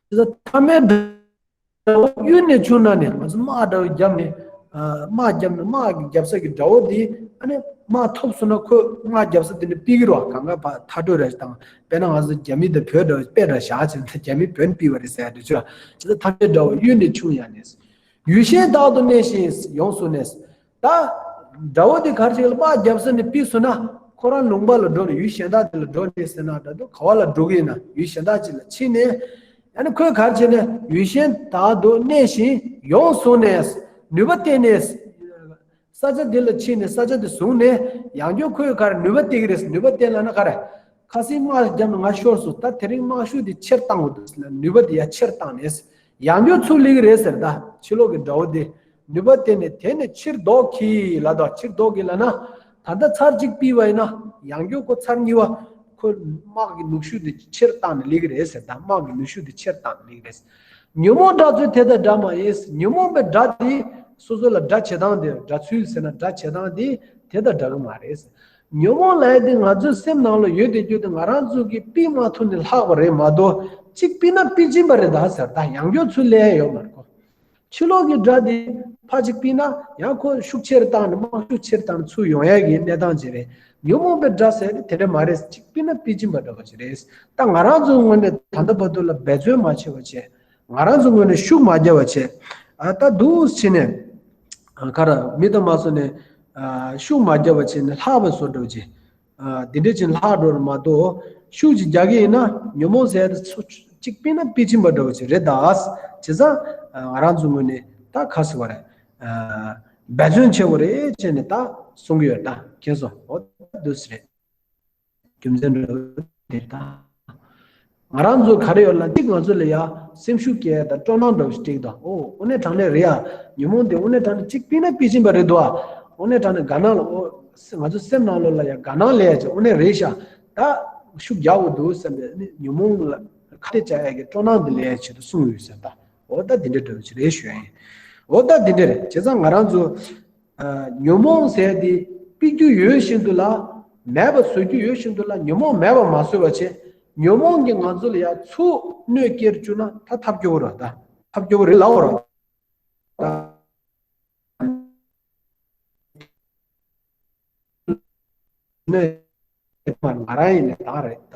དེ་ད་ཐ་མལ་དགྲ་བོ་གཡུལ་ནས་བྱུང་ན་ནི་ང་ཚོ་དམག་དགྲ་བོ་བརྒྱབ་ནས་དམག་བརྒྱབ་ནས་དམག་གི་རྒྱབ་ས་ཀྱི་དགྲ་བོ་དེ་ཨ་ནི་དམག་ཐོབ་སོང་ན་ཁོས་དམག་རྒྱབ་ས་དེ་ནས་ཕུད་ཀྱི་རེད་བ། གང་ག་ཕར་མཐའ་གྲོལ་རེ་བཏང་དཔེར་ན་ང་ཚོ་རྒྱ་མི་དང་བོད་འདྲ་བོ་དཔེ་འདྲ་བཞག་བྱས་ན་རྒྱ་མི་བོད་ནས་ཕུད་པ་རེད་ཟེར་ཡ་དེ་ཚོ་ལ་དེ་ད་ཐ་མལ་དགྲ་བོ་གཡུལ་ནས་བྱུང་ཡང་ནས། ཡུལ་གཞན་དག་ཏུ་གནས་ཤིང་ཡོངས་སུ་གནས། ད་དགྲ་བོ་དེ་ག་རེ་བྱེད་ལ་དམག་རྒྱབ་ས་ནས་ཕུད་སོང་ན་ཁོ་རང་ལུང་པ་ལ་འགྲོ་ནས་ཡུལ་གཞན་དག་དེ་ལ་འགྲོ་ནས་ཟེར་ན་འདྲ་འདུག་ག་བ་ལ་འགྲོ་གི་ཡིན་ན་ཡུལ་གཞན་དག་ཅིག་ལ་ཕྱིན་ནས་ཡང་ན་ཁོས་ག་རེ་བྱས་ནས་ཡུལ་གཞན་དག་ཏུ་གནས་ཤིང་ཡོངས་བཟུང་ནས་ནུས་པ་བརྟན་ནས། ས་ཆ་འདི་ལ་ཕྱིན་ནས་ས་ཆ་འདི་བཟུང་ནས་ཡང་བསྐྱར་ཁོས་ག་རེ་ནུས་པ་བརྟན་གྱི་རེད། ནུས་པ་བརྟན་ལབ་ན་ག་རེ། ཁ་སང་དམག་བརྒྱབ་ནས་ང་ཤོར་སོང་། ད་དེ་རིང་དམག་ཤུགས་འདི་ཆེར་བཏང་དགོས་འདུག་ཟེར་ནས་ནུས་པ་འདི་ཡང་ཆེར་བཏང་ནས་ཡང་བསྐྱར་ཚུར་སླེབས་ཀྱི་རེད་ཟེར། ད་ཕྱི་ལོགས་ཀྱི་དགྲ་བོ་འདི་ནུས་པ་བརྟན་ནས་དེ་ནས་ཕྱིར་ལྡོག་གི་ལབ་དང་། ཕྱིར་ལྡོག་གི་ལབ་ན་ད་ལྟ་ཚར་གཅིག་ཕུད་པ་ཡིན་ན་ཡང་བསྐྱར་ཁོ་ཚར་གཉིས་པ་ཁོ་དམག་གི་ནུས་ཤུགས་འདི་ཆེར་བཏང་ནས་སླེབས་ཀྱི་རེད་ཟེར། ད་དམག་གི་ནུས་ཤུགས་འདི་ཆེར་བཏང་ནས་སླེབས་ཀྱི་རེད། ཉོན་མོངས་དགྲ་ཚུལ་དེ་དང་འདྲ་མ་ཡིན། ཉོན་མོངས་པའི་དགྲ་དེ་སོ་སོ་ལ་དགྲ་བྱེད་སྟངས་དེ་དགྲ་ཚུལ་ཟེར་ན་དགྲ་བྱེད་སྟངས་དེ་དེ་དང་འདྲ་གི་མ་རེད། ཉོན་མོངས་ལབ་ཡ་དེ་ང་ཚོའི་སེམས་ནང་ལ་ཡོད་དེ་རྒྱུ་དེ་ང་རང་ཚོ་གིས་ཕུད་མ་ཐུབ་ནས་ལྷག་པ་རེད་མ་གཏོགས་གཅིག་ཕུད་ན་ཕུད་ཀྱིན་པ་རེད་ད་ཟེར། ད་ཡང་བསྐྱར་ཚུར་སླེབས་ཡ་ཡོད་མ་རེད་ཁོ། ཕྱི་ལོགས་ཀྱི་དགྲ་དེ་ཕར་གཅིག་ཕུད་ན་ཡང་ཁོ་ཤུགས་ཆེར་བཏང་ནས་དམག་ཤུགས་ཆེར་བཏང་ནས་ཚུར་ཡོང་ཡ་གི་གནས་སྟངས་ཅིག་རེད། ཉོན་མོངས་པའི་དགྲ་ཟེར་དེ་དེ་འདྲ་མ་རེད། གཅིག་ཕུད་ན་ཕུད་ཀྱིན་པ་འདྲ་པོ་ཅིག་རེད། ད་ང་རང་ཚོའི་ངོས་ནས་ད་ལྟ་བར་དུ་ལ་འབད་བརྩོན་མ་བྱས་པ་བྱས། ང་རང་ཚོའི་ངོས་ནས་ཤུགས་མ་བརྒྱབ་པ་བྱས། ཨ་ད་འདུག་བྱས་ནས་ཨ་ག་རེ་མི་དང་མ་སོང་ནས་ཨ་ཤུགས་མ་བརྒྱབ་པ་བྱས་ནས་ལྷག་པའི་བཟོ་འདྲ་བྱས། འདི་འདྲ་ཅིག་ལྷག་འགྲོ་ར་མ་གཏོགས་ཤུགས་ཅིག་རྒྱག་གི་ཡིན་ན་ཉོན་མོངས་ཟེར་ཡ་དེ་ཚོ་གཅིག་སྤེལ་ན་པེ་ཅིན་པ་འདྲ་བོ་ཅིག་རེད་ད། བྱས་ཙང་ང་རང་ཚོ་ངོས་ནས་ད་ག་ཟེར་བ་རེད། འབད་བརྩོན་ཆེ་བོ་རེད་བྱས་ནས་ད་གསུང་གི་ཡོད་ད། མཁྱེན་སོང་། འོ་ད་འདུག་སེ་རེད། རྒྱུ་མཚན་འདྲ་བོ་དེ་ད། ང་རང་ཚོ་ག་རེ་ཡོད་ལ་གཅིག་ང་ཚོ་ལ་ཡ་སེམས་ཤུགས་སྐྱེ་ཡ་དང་སྤྲོ་སྣང་འདྲ་བོ་ཞིག་སྤྲད་ཀྱི་འདུག་ཨོ་དངོས་གནས་དྲང་གནས་རེད་ཡ། ཉོན་མོངས་དེ་དངོས་གནས་དྲང་གནས་གཅིག་སྤེལ་ན་པེ་ཅིན་པ་རེད་འདུག་ཨ། དངོས་གནས་དྲང་གནས་དགའ་སྣང་ལ་ཨོ་ང་ཚོ་སེམས་ནང་ལོགས་ལ་ཡ་དགའ་སྣང་སླེབས་ཡ་ཅིག་དངོས་གནས་རེད་ཤག་ད་ཤུགས་རྒྱག་དགོས་འདུག་བསམ་པའི་ནི་ཉོན་མོངས་ལ་ཁ་གཏད་བཅག་ཡ་གི་སྤྲོ་སྣང་དེ་སླེབས་ཡ་ཆེད་དུ་གསུངས་ཡོད་ཟེར་ད། འོ་ད་འདི་འདྲ་འདྲ་བོ་ཅིག་རེད་ཞུ་ཡ་ཡིན། འོ་ད་འདི་འདྲ་རེད། བྱས་ཙང་ང་རང་ཚོ་ཨ་ཉོན་མོངས་ཟེར་དེ་སྤེལ་རྒྱུ་ཡོད་བཞིན་དུ་ལ་མེད་པ་བཟོ་རྒྱུ་ཡོད་བཞིན་དུ་ལ་ཉོན་མོངས་མེད་པ་མ་བཟོས་པ་བྱས། ཉོན་མོངས་ཀྱིས་ང་ཚོ་ལ་ཡ་ཚུར་གནོད་སྐྱེལ་བཅུག་ན་ད་ཐབས་སྐྱོ་བོ་རེད་ད། ཐབས་སྐྱོ་བོ་རེད་ལབ་དགོས་རེད་ད། ནས་མ་ང་རང་ཡིན་ནས་ད་རེད་ད།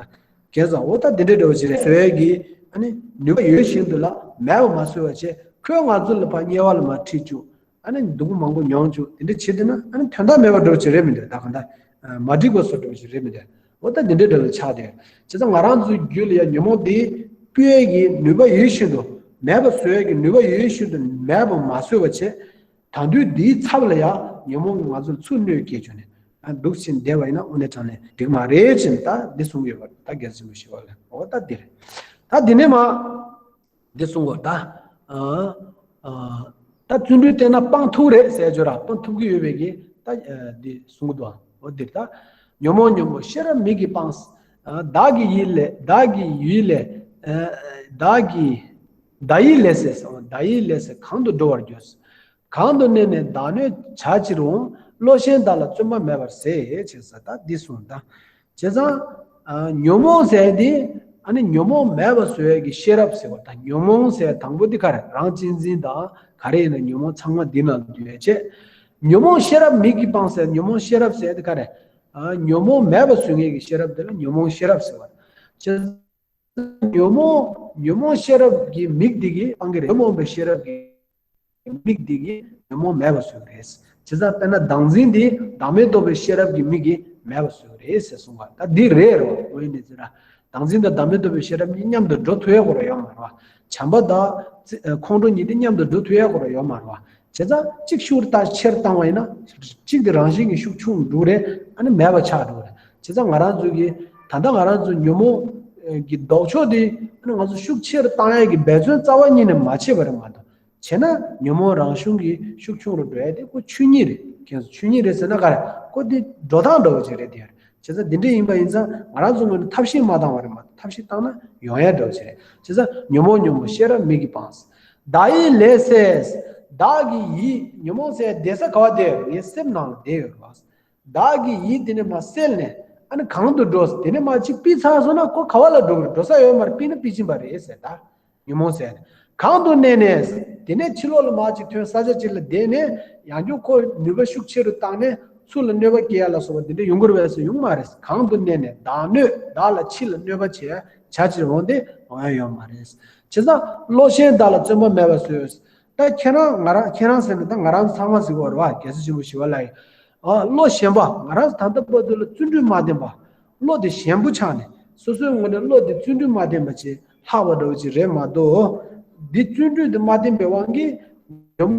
གས་ཙང་འོ་ད་འདི་འདྲ་འདྲ་བོ་ཅིག་རེད་བཟོ་ཡས་ཀྱི་ཨ་ནི་ནུས་པ་ཡོད་བཞིན་དུ་ལ་མེད་པ་མ་བཟོས་པ་བྱས། ཁོས་ང་ཚོ་ལ་ཕར་དམྱལ་བ་ལ་མར་ཁྲིད་བཅུག་ཨ་ནི་སྡུག་པོ་མང་པོ་མྱོང་བཅུག་དེ་འདྲ་བྱེད་དུས་ན་ཨ་ནི་དོན་དག་མེད་པ་འདྲ་བོ་ཅིག་རེད་མི་འདུག་ད་ག་འདྲ་མ་འགྲིག་པ་བཟོ་འདྲ་བོ་ཅིག་རེད་མི་འདུག་འོ་ད་འདི་འདྲ་འདྲ་བོ་ཆགས་བསྡད་ཡོད། བྱས་ཙང་ང་རང་ཚོའི་རྒྱུད་ལ་ཡ་ཉོན་མོངས་འདི་སྤེལ་ཡས་ཀྱི་ནུས་པ་ཡོད་བཞིན་དུ་མེད་པ་བཟོ་ཡས་ཀྱི་ནུས་པ་ཡོད་བཞིན་དུ་མེད་པ་མ་བཟོས་པ་བྱས། ད་དུང་འདིའི་ཚབ་ལ་ཡང་ཉོན་མོངས་ཀྱིས་ང་ཚོར་ཚུར་གནོད་སྐྱེལ་བྱུང་ནས་ཨ་འདུག་ཕྱིན་བསྡད་པ་ཡིན་ན་དངོས་གནས་དྲང་གནས་འགྲིག་མ་རེད་ཅེས་ད་འདི་གསུང་གི་ཡོད་པ་རེད། ད་རྒྱལ་སྲས་ཆེན་པོ་ཞི་བ་ལྷས་འོ་ད་འདི་རེད། ད་འདི་ནས་མ་འདི་གསུང་གོ་ད་ཨ་ཨ་ད་བརྩོན་འགྲུས་བསྟེན་ན་སྤང་ཐུབ་རེད་ཟེར་བརྗོད་ར་སྤང་ཐུབ་ཀྱི་ཡོད་པའི་གི་ད་འདི་གསུང་གི་འདུག་འོ་འདིར་ད་ཉོན་མོངས་ཉོན་མོངས་ཤེས་རབ་མིག་གིས་སྤངས། བདག་གི་ཡིད་ལས་བདག་གི་ཡིད་ལས་བདག་གི་བདག་ཡིད་ལས་ཟེར་བདག་ཡིད་ལས་ཟེར་གང་དུ་འགྲོ་བར་འགྱུར། གང་དུ་གནས་ནས་བདག་གནོད་བྱ་ཕྱིར་འོང་། བློ་ཞན་བདག་ལ་བརྩོན་པ་མེད་པར་ཟད། ཅེས་ཟེར་ད་འདི་གསུངས་ད། བྱས་ཙང་ཉོན་མོངས་ཟེར་འདི་ཨ་ནི་ཉོན་མོངས་མེད་པ་བཟོ་ཡས་ཀྱི་ཤེས་རབ་ཟེར་བ་དང་ཉོན་མོངས་ཟེར་དང་པོ་འདི་ག་རེ་རང་གཅེས་འཛིན་དང་ག་རེ་ཡིན་ན་ཉོན་མོངས་ཚང་མ་འདི་ནང་དུ་འདུས་ཡོད་ཅེས། ཉོན་མོངས་ཤེས་རབ་མིག་གིས་སྤངས་ཟེར་ཉོན་མོངས་ཤེས་རབ་ཟེར་འདི་ག་རེ། ཉོན་མོངས་མེད་པ་བཟོ་མཁན་གྱི་ཤེས་རབ་འདི་ལ་ཉོན་མོངས་ཤེས་རབ་ཟེར་བ། བྱས་ཉོན་མོངས་ཉོན་མོངས་ཤེས་རབ་ཀྱི་མིག་འདི་གིས་སྤང་གི་རེད། ཉོན་མོངས་པའི་ཤེས་རབ་ཀྱི་མིག་འདི་གིས་ཉོན་མོངས་མེད་པ་བཟོ་གི་རེད། བྱས་ཙང་དཔེར་ན་བདག་འཛིན་འདི་བདག་མེད་རྟོགས་པའི་ཤེས་རབ་ཀྱི་མིག་གིས་མེད་པ་བཟོ་གི་རེད་ཟེར་གསུངས་པ་ད་འདི་རེད་རོ། འོ་ཡིན་ནི་ཟེར་ན་བདག་འཛིན་དང་བདག་མེད་རྟོགས་པའི་ཤེས་རབ་གཉིས་མཉམ་དུ་འགྲོ་ཐུབ་ཡ་གོ་ར་ཡོད་མ་རེད་བ། བྱམས་པ་དང་ཁོང་ཁྲོ་གཉིས་དེ་མཉམ་དུ་འགྲོ་ཐུབ་ཡ་གོ་ར་ཡོད་མ་རེད་བ། བྱས་ཙང་གཅིག་ཤུགས་བཏང་ཆེར་བཏང་བ་ཡིན་ན་གཅིག་དེ་རང་བཞིན་གྱི་ཤུགས་ཆུང་འགྲོ་རེད། ཨ་ནི་མེད་པ་ཆགས་འགྲོ་རེད། བྱས་ཙང་ང་རང་ཚོ་གི་ད་ལྟ་ང་རང་ཚོ་ཉོན་མོངས་ཀྱི་ལྡོག་ཕྱོགས་དེ་ཨ་ནི་ང་ཚོ་ཤུགས་ཆེར་བཏང་ཡས་ཀྱི་འབད་བརྩོན་རྩ་བ་ཉིད་ནས་མ་བྱས་པ་རེད་མ་གཏོགས། བྱས་ན་ཉོན་མོངས་རང་བྱུང་གི་ཤུགས་ཆུང་རུ་འགྲོ་ཡས་དེ་ཁོ་ཆོས་ཉིད་རེད། ཁྱེད་ཚོ་ཆོས་ཉིད་རེད་ཟེར་ན་ག་རེ་ཁོ་དེ་འགྲོ་སྟངས་འདྲ་བོ་ཅིག་རེད་དེ། བྱས་ཙང་འདི་འདྲ་ཡིན་པ་ཡིན་ཙང་ང་རང་ཚོ་ངོས་ནས་ཐབས་ཤེས་མ་བཏང་བ་རེད་མ་གཏོགས་ཐབས་ཤེས་བཏང་ན་ཡོང་ཡ་འདྲ་བོ་ཅིག་རེད། བྱས་ཙང་ཉོན་མོངས་ཉོན་མོངས་ཤེས་རབ་མིག་གིས་སྤངས། བདག་ཡིད་ལས་ཟེར། བདག་གི་ཡིད་ཉོན་མོངས་ཟེར་བསྡད་ས་ག་བ་བསྡད་ཡོད། ངའི་སེམས་ནང་ལ་བསྡད་ཡོད་རེད་བ། བདག་གི་ཡིད་དེ་ནས་མར་བསལ་ནས་ཨ་ནི་གང་དུ་འགྲོ། དེ་ནས་མར་ཅིག་ཕུད་ཚར་སོང་ན་ཁོ་ག་བ་ལ་འགྲོ་གི་རེད། འགྲོ་ས་ཡོད་མ་རེད། ཕུད་ན་ཕུད་ཕྱིན་པ་རེད་ཟེར་ད། ཉོན་མོངས་ཟེར་ནས། གང་དུ་གནས་ནས། དེ་ནས་ཕྱི་ལོགས་ལ་མར་ཅིག་ཐོན་ས་ཆ་ཅིག་ལ་བསྡད་ནས་ཡང་བསྐྱར་ཁོ་ནུས་པ་ཤུགས་ཆེ་རུ་བཏང་ནས་ཚུར་ལ་གནོད་པ་སྐྱེལ་ཡ་ལ་སོགས་པ་དེ་འདྲ་ཡོང་གི་རེད་པས་ཟེར་ཡོང་མ་རེད། གང་དུ་གནས་ནས་བདག་གནོད་བདག་ལ་ཕྱི་ལ་གནོད་པ་བྱས་བྱ་ཕྱིར་འོང་སྟེ་འོང་ཡ་ཡོད་མ་རེད། བྱས་ཙང་བློ་ཞན་བདག་ལ་བརྩོན་པ་མེད་པར་བཟོས། ད་ཁྱེད་རང་ང་རང་ཁྱེད་རང་ཟེར་ན་ད་ང་རང་ཚང་མ་ཟེར་གྱི་ཡོད་རེད་བ། རྒྱལ་སྲས་ཆེན་པོ་ཞི་བ་ལྷ་ཡིས། ཨ་བློ་ཞན་པ་ང་རང་ད་ལྟ་བར་དུ་ལ་བརྩོན་འགྲུས་མ་བསྟེན་པ། བློ་དེ་ཞན་པོ་ཆགས་ནས་སོ་སོའི་ངོས་ནས་བློ་དེ་བརྩོན་འགྲུས་མ་བསྟེན་པ་བྱས་ལྷག་པ་འདྲ་བོ་ཅིག་རེད་མ་གཏོགས། འདི་བརྩོན་འགྲུས་དེ་མ་བསྟེན་པའི་དབང་གིས་ཉོན་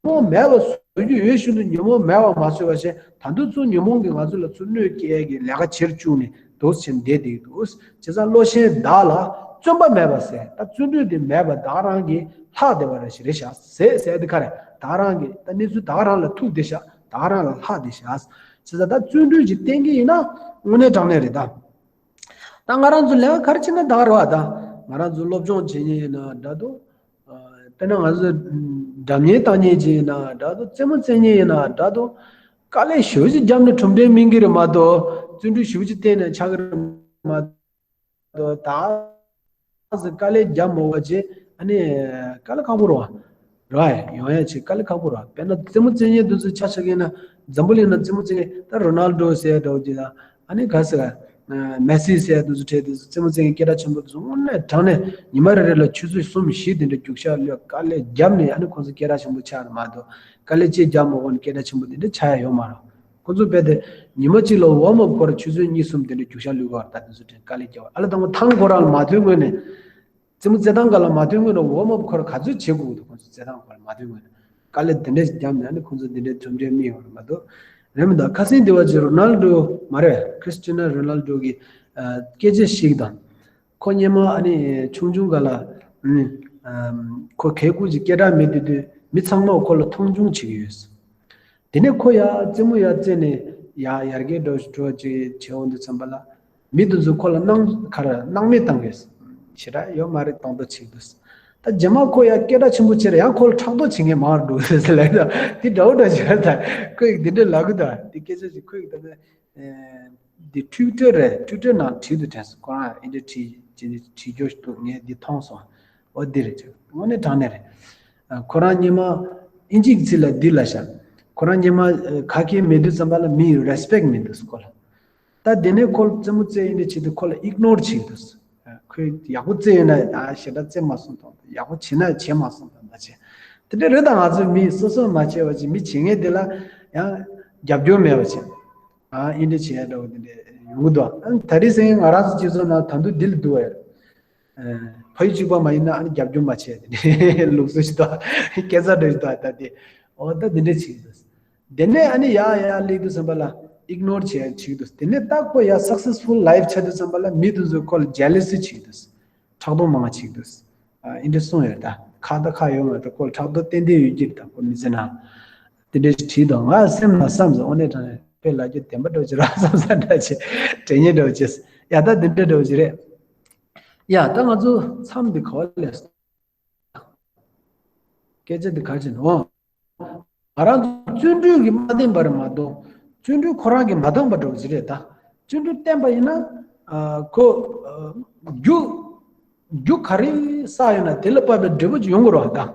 མོངས་མེད་པ་བཟོ་རྒྱུ་ཡོད་བཞིན་དུ་ཉོན་མོངས་མེད་པ་མ་བཟོས་པ་བྱས་ད་དུང་ཚུར་ཉོན་མོངས་ཀྱིས་ང་ཚོ་ལ་ཚུར་གནོད་སྐྱེལ་གྱི་ལས་ཀ་བྱེད་བཅུག་ནས་འདུག་སེ་བསྡད་བསྡད་འདུག་བྱས་ཙང་བློ་ཞན་བདག་ལ་བརྩོན་པ་མེད་པ་ཟེར། ད་བརྩོན་འགྲུས་དེ་མེད་པ་བདག་རང་གིས་ལྷག་བསྡད་པ་རེད་ཞེས་རེད་ཤག་ཟེར་ཟེར་དེ་ག་རེད། བདག་རང་གི་ད་གནས་ཚུལ་བདག་རང་ལ་ཐུག་བསྡད་ཤག་བདག་རང་ལ་ལྷག་བསྡད་ཤག་བྱས་ཙང་ད་བརྩོན་འགྲུས་ཅིག་བསྟེན་གྱི་ཡིན་ན་དངོས་གནས་དྲང་གནས་རེད་ད། ད་ང་རང་ཚོ་ལས་ཀ་ག་རེ་བྱེད་ན་ད་ག་རེད་བ། ད་ང་རང་ཚོ་སློབ་སྦྱོང་བྱེད་མཁན་ཡིན་ན་འདྲ་འདུག་དཔེར་ན་ང་ཚོ་སྒྲ་སྙན་བཏང་མཁན་ཅིག་ཡིན་ན་འདྲ་འདུག་རྩེད་མོ་རྩེ་མཁན་ཡིན་ན་འདྲ་འདུག་དཀའ་ལས་ཞེ་པོ་ཅིག་བརྒྱབ་ནས་གྲུབ་འབྲས་སྨིན་གྱི་རེད་མ་གཏོགས་བརྩོན་འགྲུས་ཞེ་པོ་ཅིག་བསྟེན་ནས་ཆགས་ཀྱི་རེད་མ་གཏོགས། ད་ཟེར་དཀའ་ལས་རྒྱབ་མ་དགོས་པ་བྱས་ཨ་ནི་དཀའ་ལས་ཁག་པོ་རེད་བ། རེད་བ། ཡོང་ཡ་ཆེས་དཀའ་ལས་ཁག་པོ་རེད་བ། དཔེར་ན་རྩེད་མོ་རྩེ་མཁན་དེ་ཚོ་ཆ་བཞག་གི་ཡིན་ན་འཛམ་བུ་གླིང་ན་རྩེད་མོ་རྩེ་མཁན་ད་རོ་ནལ་ཌོ་ཟེར་འདྲ་བོ་ཅིག་དང་ཨ་ནི་ག་ཟེར་མེ་སི་ཟེར་དེ་ཚོ་གྲས་དེ་ཚོ་རྩེད་མོ་རྩེ་མཁན་སྐད་གྲགས་ཆེན་པོ་དེ་ཚོ་དངོས་གནས་དྲང་གནས་ཉི་མ་རེ་རེ་ལ་ཆུ་ཚོད་གསུམ་བཞི་དེ་འདྲ་རྒྱུགས་ཤར་ལོས་དཀའ་ལས་རྒྱབ་ནས་ཨ་ནི་ཁོང་ཚོ་སྐད་གྲགས་ཆེན་པོ་ཆགས་རེད་མ་གཏོགས་དཀའ་ལས་ཅིག་རྒྱབ་མ་དགོས་ནས་སྐད་གྲགས་ཆེན་པོ་དེ་འདྲ་ཆགས་ཡ་ཡོད་མ་རེད། ཁོ་ཚོ་རྦད་དེ་ཉི་མ་གཅིག་ལ་ཝརམ་ཨབ་སྐོར་ཆུ་ཚོད་གཉིས་གསུམ་དེ་འདྲ་རྒྱུག་ཤར་ལུས་པ་རེད། ད་དེ་ཚོ་དྲན་དཀའ་ལས་རྒྱག་པ། ཨ་ལ་དང་པོ་ཐང་ཁོ་རང་ལ་མ་ཐོན་སྔོན་ནས། རྩེད་མོ་རྩེད་ཐང་སྒང་ལ་མ་ཐོན་སྔོན་ནས་ཝརམ་ཨབ་ཁོ་རང་ག་ཚོད་བྱེད་དགོས་འདུག་ཁོ་ཚོ་རྩེད་ཐང་སྒང་ལ་མ་ཐོན་སྔོན་ནས། དཀའ་ལས་དེ་འདྲས་བརྒྱབ་ནས་ཨ་ནི་ཁོང་ཚོ་དེ་འདྲས་གྲུབ་འབྲས་རྨིས་ཡོང་བ་མ་གཏོགས། རེད་མི་འདུག་ཁ་སང་དེ་བ་ཅིག་རོ་ནལ་ཌོ་མ་རེད། ཁྲི་སི་ཊི་ཡ་ནོ་རོ་ནལ་ཌོ་གི་ཨ་སྐད་ཆ་ཞིག་དང་། ཁོ་སྔོན་མ་ཨ་ནི་ཆུང་ཆུང་སྒང་ལ་ཨ་ནི་ཨམ་ཁོ་གད་སྐུ་ཅིག་སྐད་གྲགས་མེད་དུས་དུས་མི་ཚང་མ་ཁོ་ལ་མཐོང་ཆུང་བྱེད་ཀྱི་ཡོད། དེ་ནས་ཁོ་ཡར་རྩེད་མོ་ཡར་རྩེད་ནས་ཡར་ཡར་རྒྱས་འགྲོ་འགྲོ་ཅིག་བྱེད་འོང་དུས་ཙམ་པ་ལ། མི་དེ་ཚོས་ཁོ་ལ་སྣང་ག་རེ་སྣང་མེད་བཏང་གི་ཞེ་དྲག་ཡོད་མ་རེད་གཏོང་འདོད་བྱེད་ཀྱི་འདུག་ད་རྗེས་མ་ཁོ་ཡར་སྐད་གྲགས་ཆེན་པོ་བྱས་ར་ཡང་ཁོ་ལ་ཕྲག་དོག་བྱེད་མཁན་མང་རུ་འགྲོ་ཟེར་ལབ་ད་དེ་འདྲ་བོ་འདྲ་བྱས་ད་ཁོ་ཡིས་འདི་འདྲ་ལབ་གི་ད་དེ་སྐད་ཆ་ཞིག་ཁོ་ཡིས་ད་ནི་འདི་ཊུའི་ཊར་རེད། ཊུའི་ཊར་ནང་བྲིས་འདུག་དྲན་སོང་། ཁོ་རང་འདི་འདྲ་བྲིས་བྲིས་བྲིས་རྒྱུ་ཞིག་འདུག་ངས་འདི་མཐོང་སོང་། འོ་འདི་རེད་ཅེས་དངོས་གནས་དྲང་གནས་རེད། ཁོ་རང་སྔོན་མ་ཨིན་ཇིའི་ཚིག་ལ་འདི་ལབ་ཤག་ཁོ་རང་སྔོན་མ་ཁ་སྐད་མེད་དུས་ཙམ་པ་ལ་མི་ཡི་རེ་སི་པེག་མི་འདུག་ཁོ་ལ། ད་དེ་ནས་ཁོ་རྩེད་མོ་རྩེ་ཡིན་དུས་བྱེད་དུས་ཁོ་ལ་ཨིག་ནོར་བྱེད་འདུག་ཁོས་ཡག་པོ་རྩེ་ཡོད་ན་ཨ་ཞེ་དྲག་རྩེ་མ་སོང་དང་ཡག་པོ་བྱེད་ན་བྱེད་མ་སོང་དང་ད་བྱེད། དེ་འདྲ་རེད། ད་ང་ཚོའི་མི་སོ་སོས་མ་བྱས་པ་ཅིག་མི་བྱེད་མཁན་དེ་ལ་ཡང་རྒྱབ་སྐྱོར་མེད་པ་བྱེད། ཨ་ཨིན་འདྲ་བྱེད་ཡ་འདྲ་བོ་དེ་འདྲ་ཡོང་གི་འདུག་ཨ་ད་རེས་སེང་ང་རང་ཚོ་སྤྱི་ཚོགས་ནང་ད་དུང་འདི་ལ་འདུག་བ་ཡ། ཕ་ཡུལ་གཅིག་པ་མ་ཡིན་ན་ཨ་ནི་རྒྱབ་སྐྱོར་མ་བྱས་དེ་འདྲའི་ལུགས་སྲོལ་ཞིག་འདུག་སྐད་ཆ་འདྲ་ཞིག་འདུག་ད་དེ་འོ་ད་འདི་འདྲ་བྱེད་ཀྱི་འདུག་དེ་ནས་ཨ་ནི་ཡར་ཡར་སླེབས་དུས་ཙམ་པ་ལ་ཨིག་ནོར་བྱས་བྱེད་ཀྱི་འདུག་དེ་ནས་ད་ཁོ་ཡར་སག་སེ་སི་ཕུལ་ལའིབ་ཆགས་དུས་ཙམ་པ་ལ་མི་དེ་ཚོས་ཁོ་ལ་ཇེ་ལེ་སི་བྱེད་ཀྱི་འདུག་ཕྲག་དོག་མང་བ་བྱེད་ཀྱི་འདུག་ཨ་ཨིན་འདྲ་གསུངས་ཡོད། ད་ཁ་ད་ཁ་ཡོད་མ་རེད། ཁོ་ལ་ཕྲག་དོག་ཏན་ཏན་ཡོད་ཀྱི་རེད། ད་ཁོ་མི་ཚེ་ནང་དེ་འདྲ་ཞིག་བྲིས་འདུག་ང་སེམས་ནང་བསམ་སོང་། དངོས་གནས་དྲང་གནས་དཔེ་ལབ་རྒྱུ་བདེན་པ་འདྲ་བོ་ཅིག་རང་བསམ་ས་འདྲ་ཅིག་དྲན་ཉེ་འདྲ་བོ་ཅིག་ཡ་ད་འདི་འདྲ་འདྲ་བོ་ཅིག་རེད། ཡ་ད་ང་ཚོ་མཚམས་འདི་ག་བ་ལས། སྐད་ཆ་འདི་ག་ཅི་ནོ། ང་རང་ཚོ་བརྩོན་འགྲུས་ཀྱིས་མ་བསྟེན་པར་མ་གཏོགས་བརྩོན་འགྲུས་ཁོ་རང་གིས་མ་བཏང་པ་འདྲ་བོ་ཅིག་རེད་ད། བརྩོན་འགྲུས་བསྟེན་པ་ཡིན་ན་ཨ་ཁོ་ཨ་རྒྱུ་རྒྱུ་ག་རེ་བསགས་ཡོད་ན་དེ་ལ་དཔག་པའི་འབྲས་བུ་ཅིག་ཡོང་དགོས་རེད་བ་ད།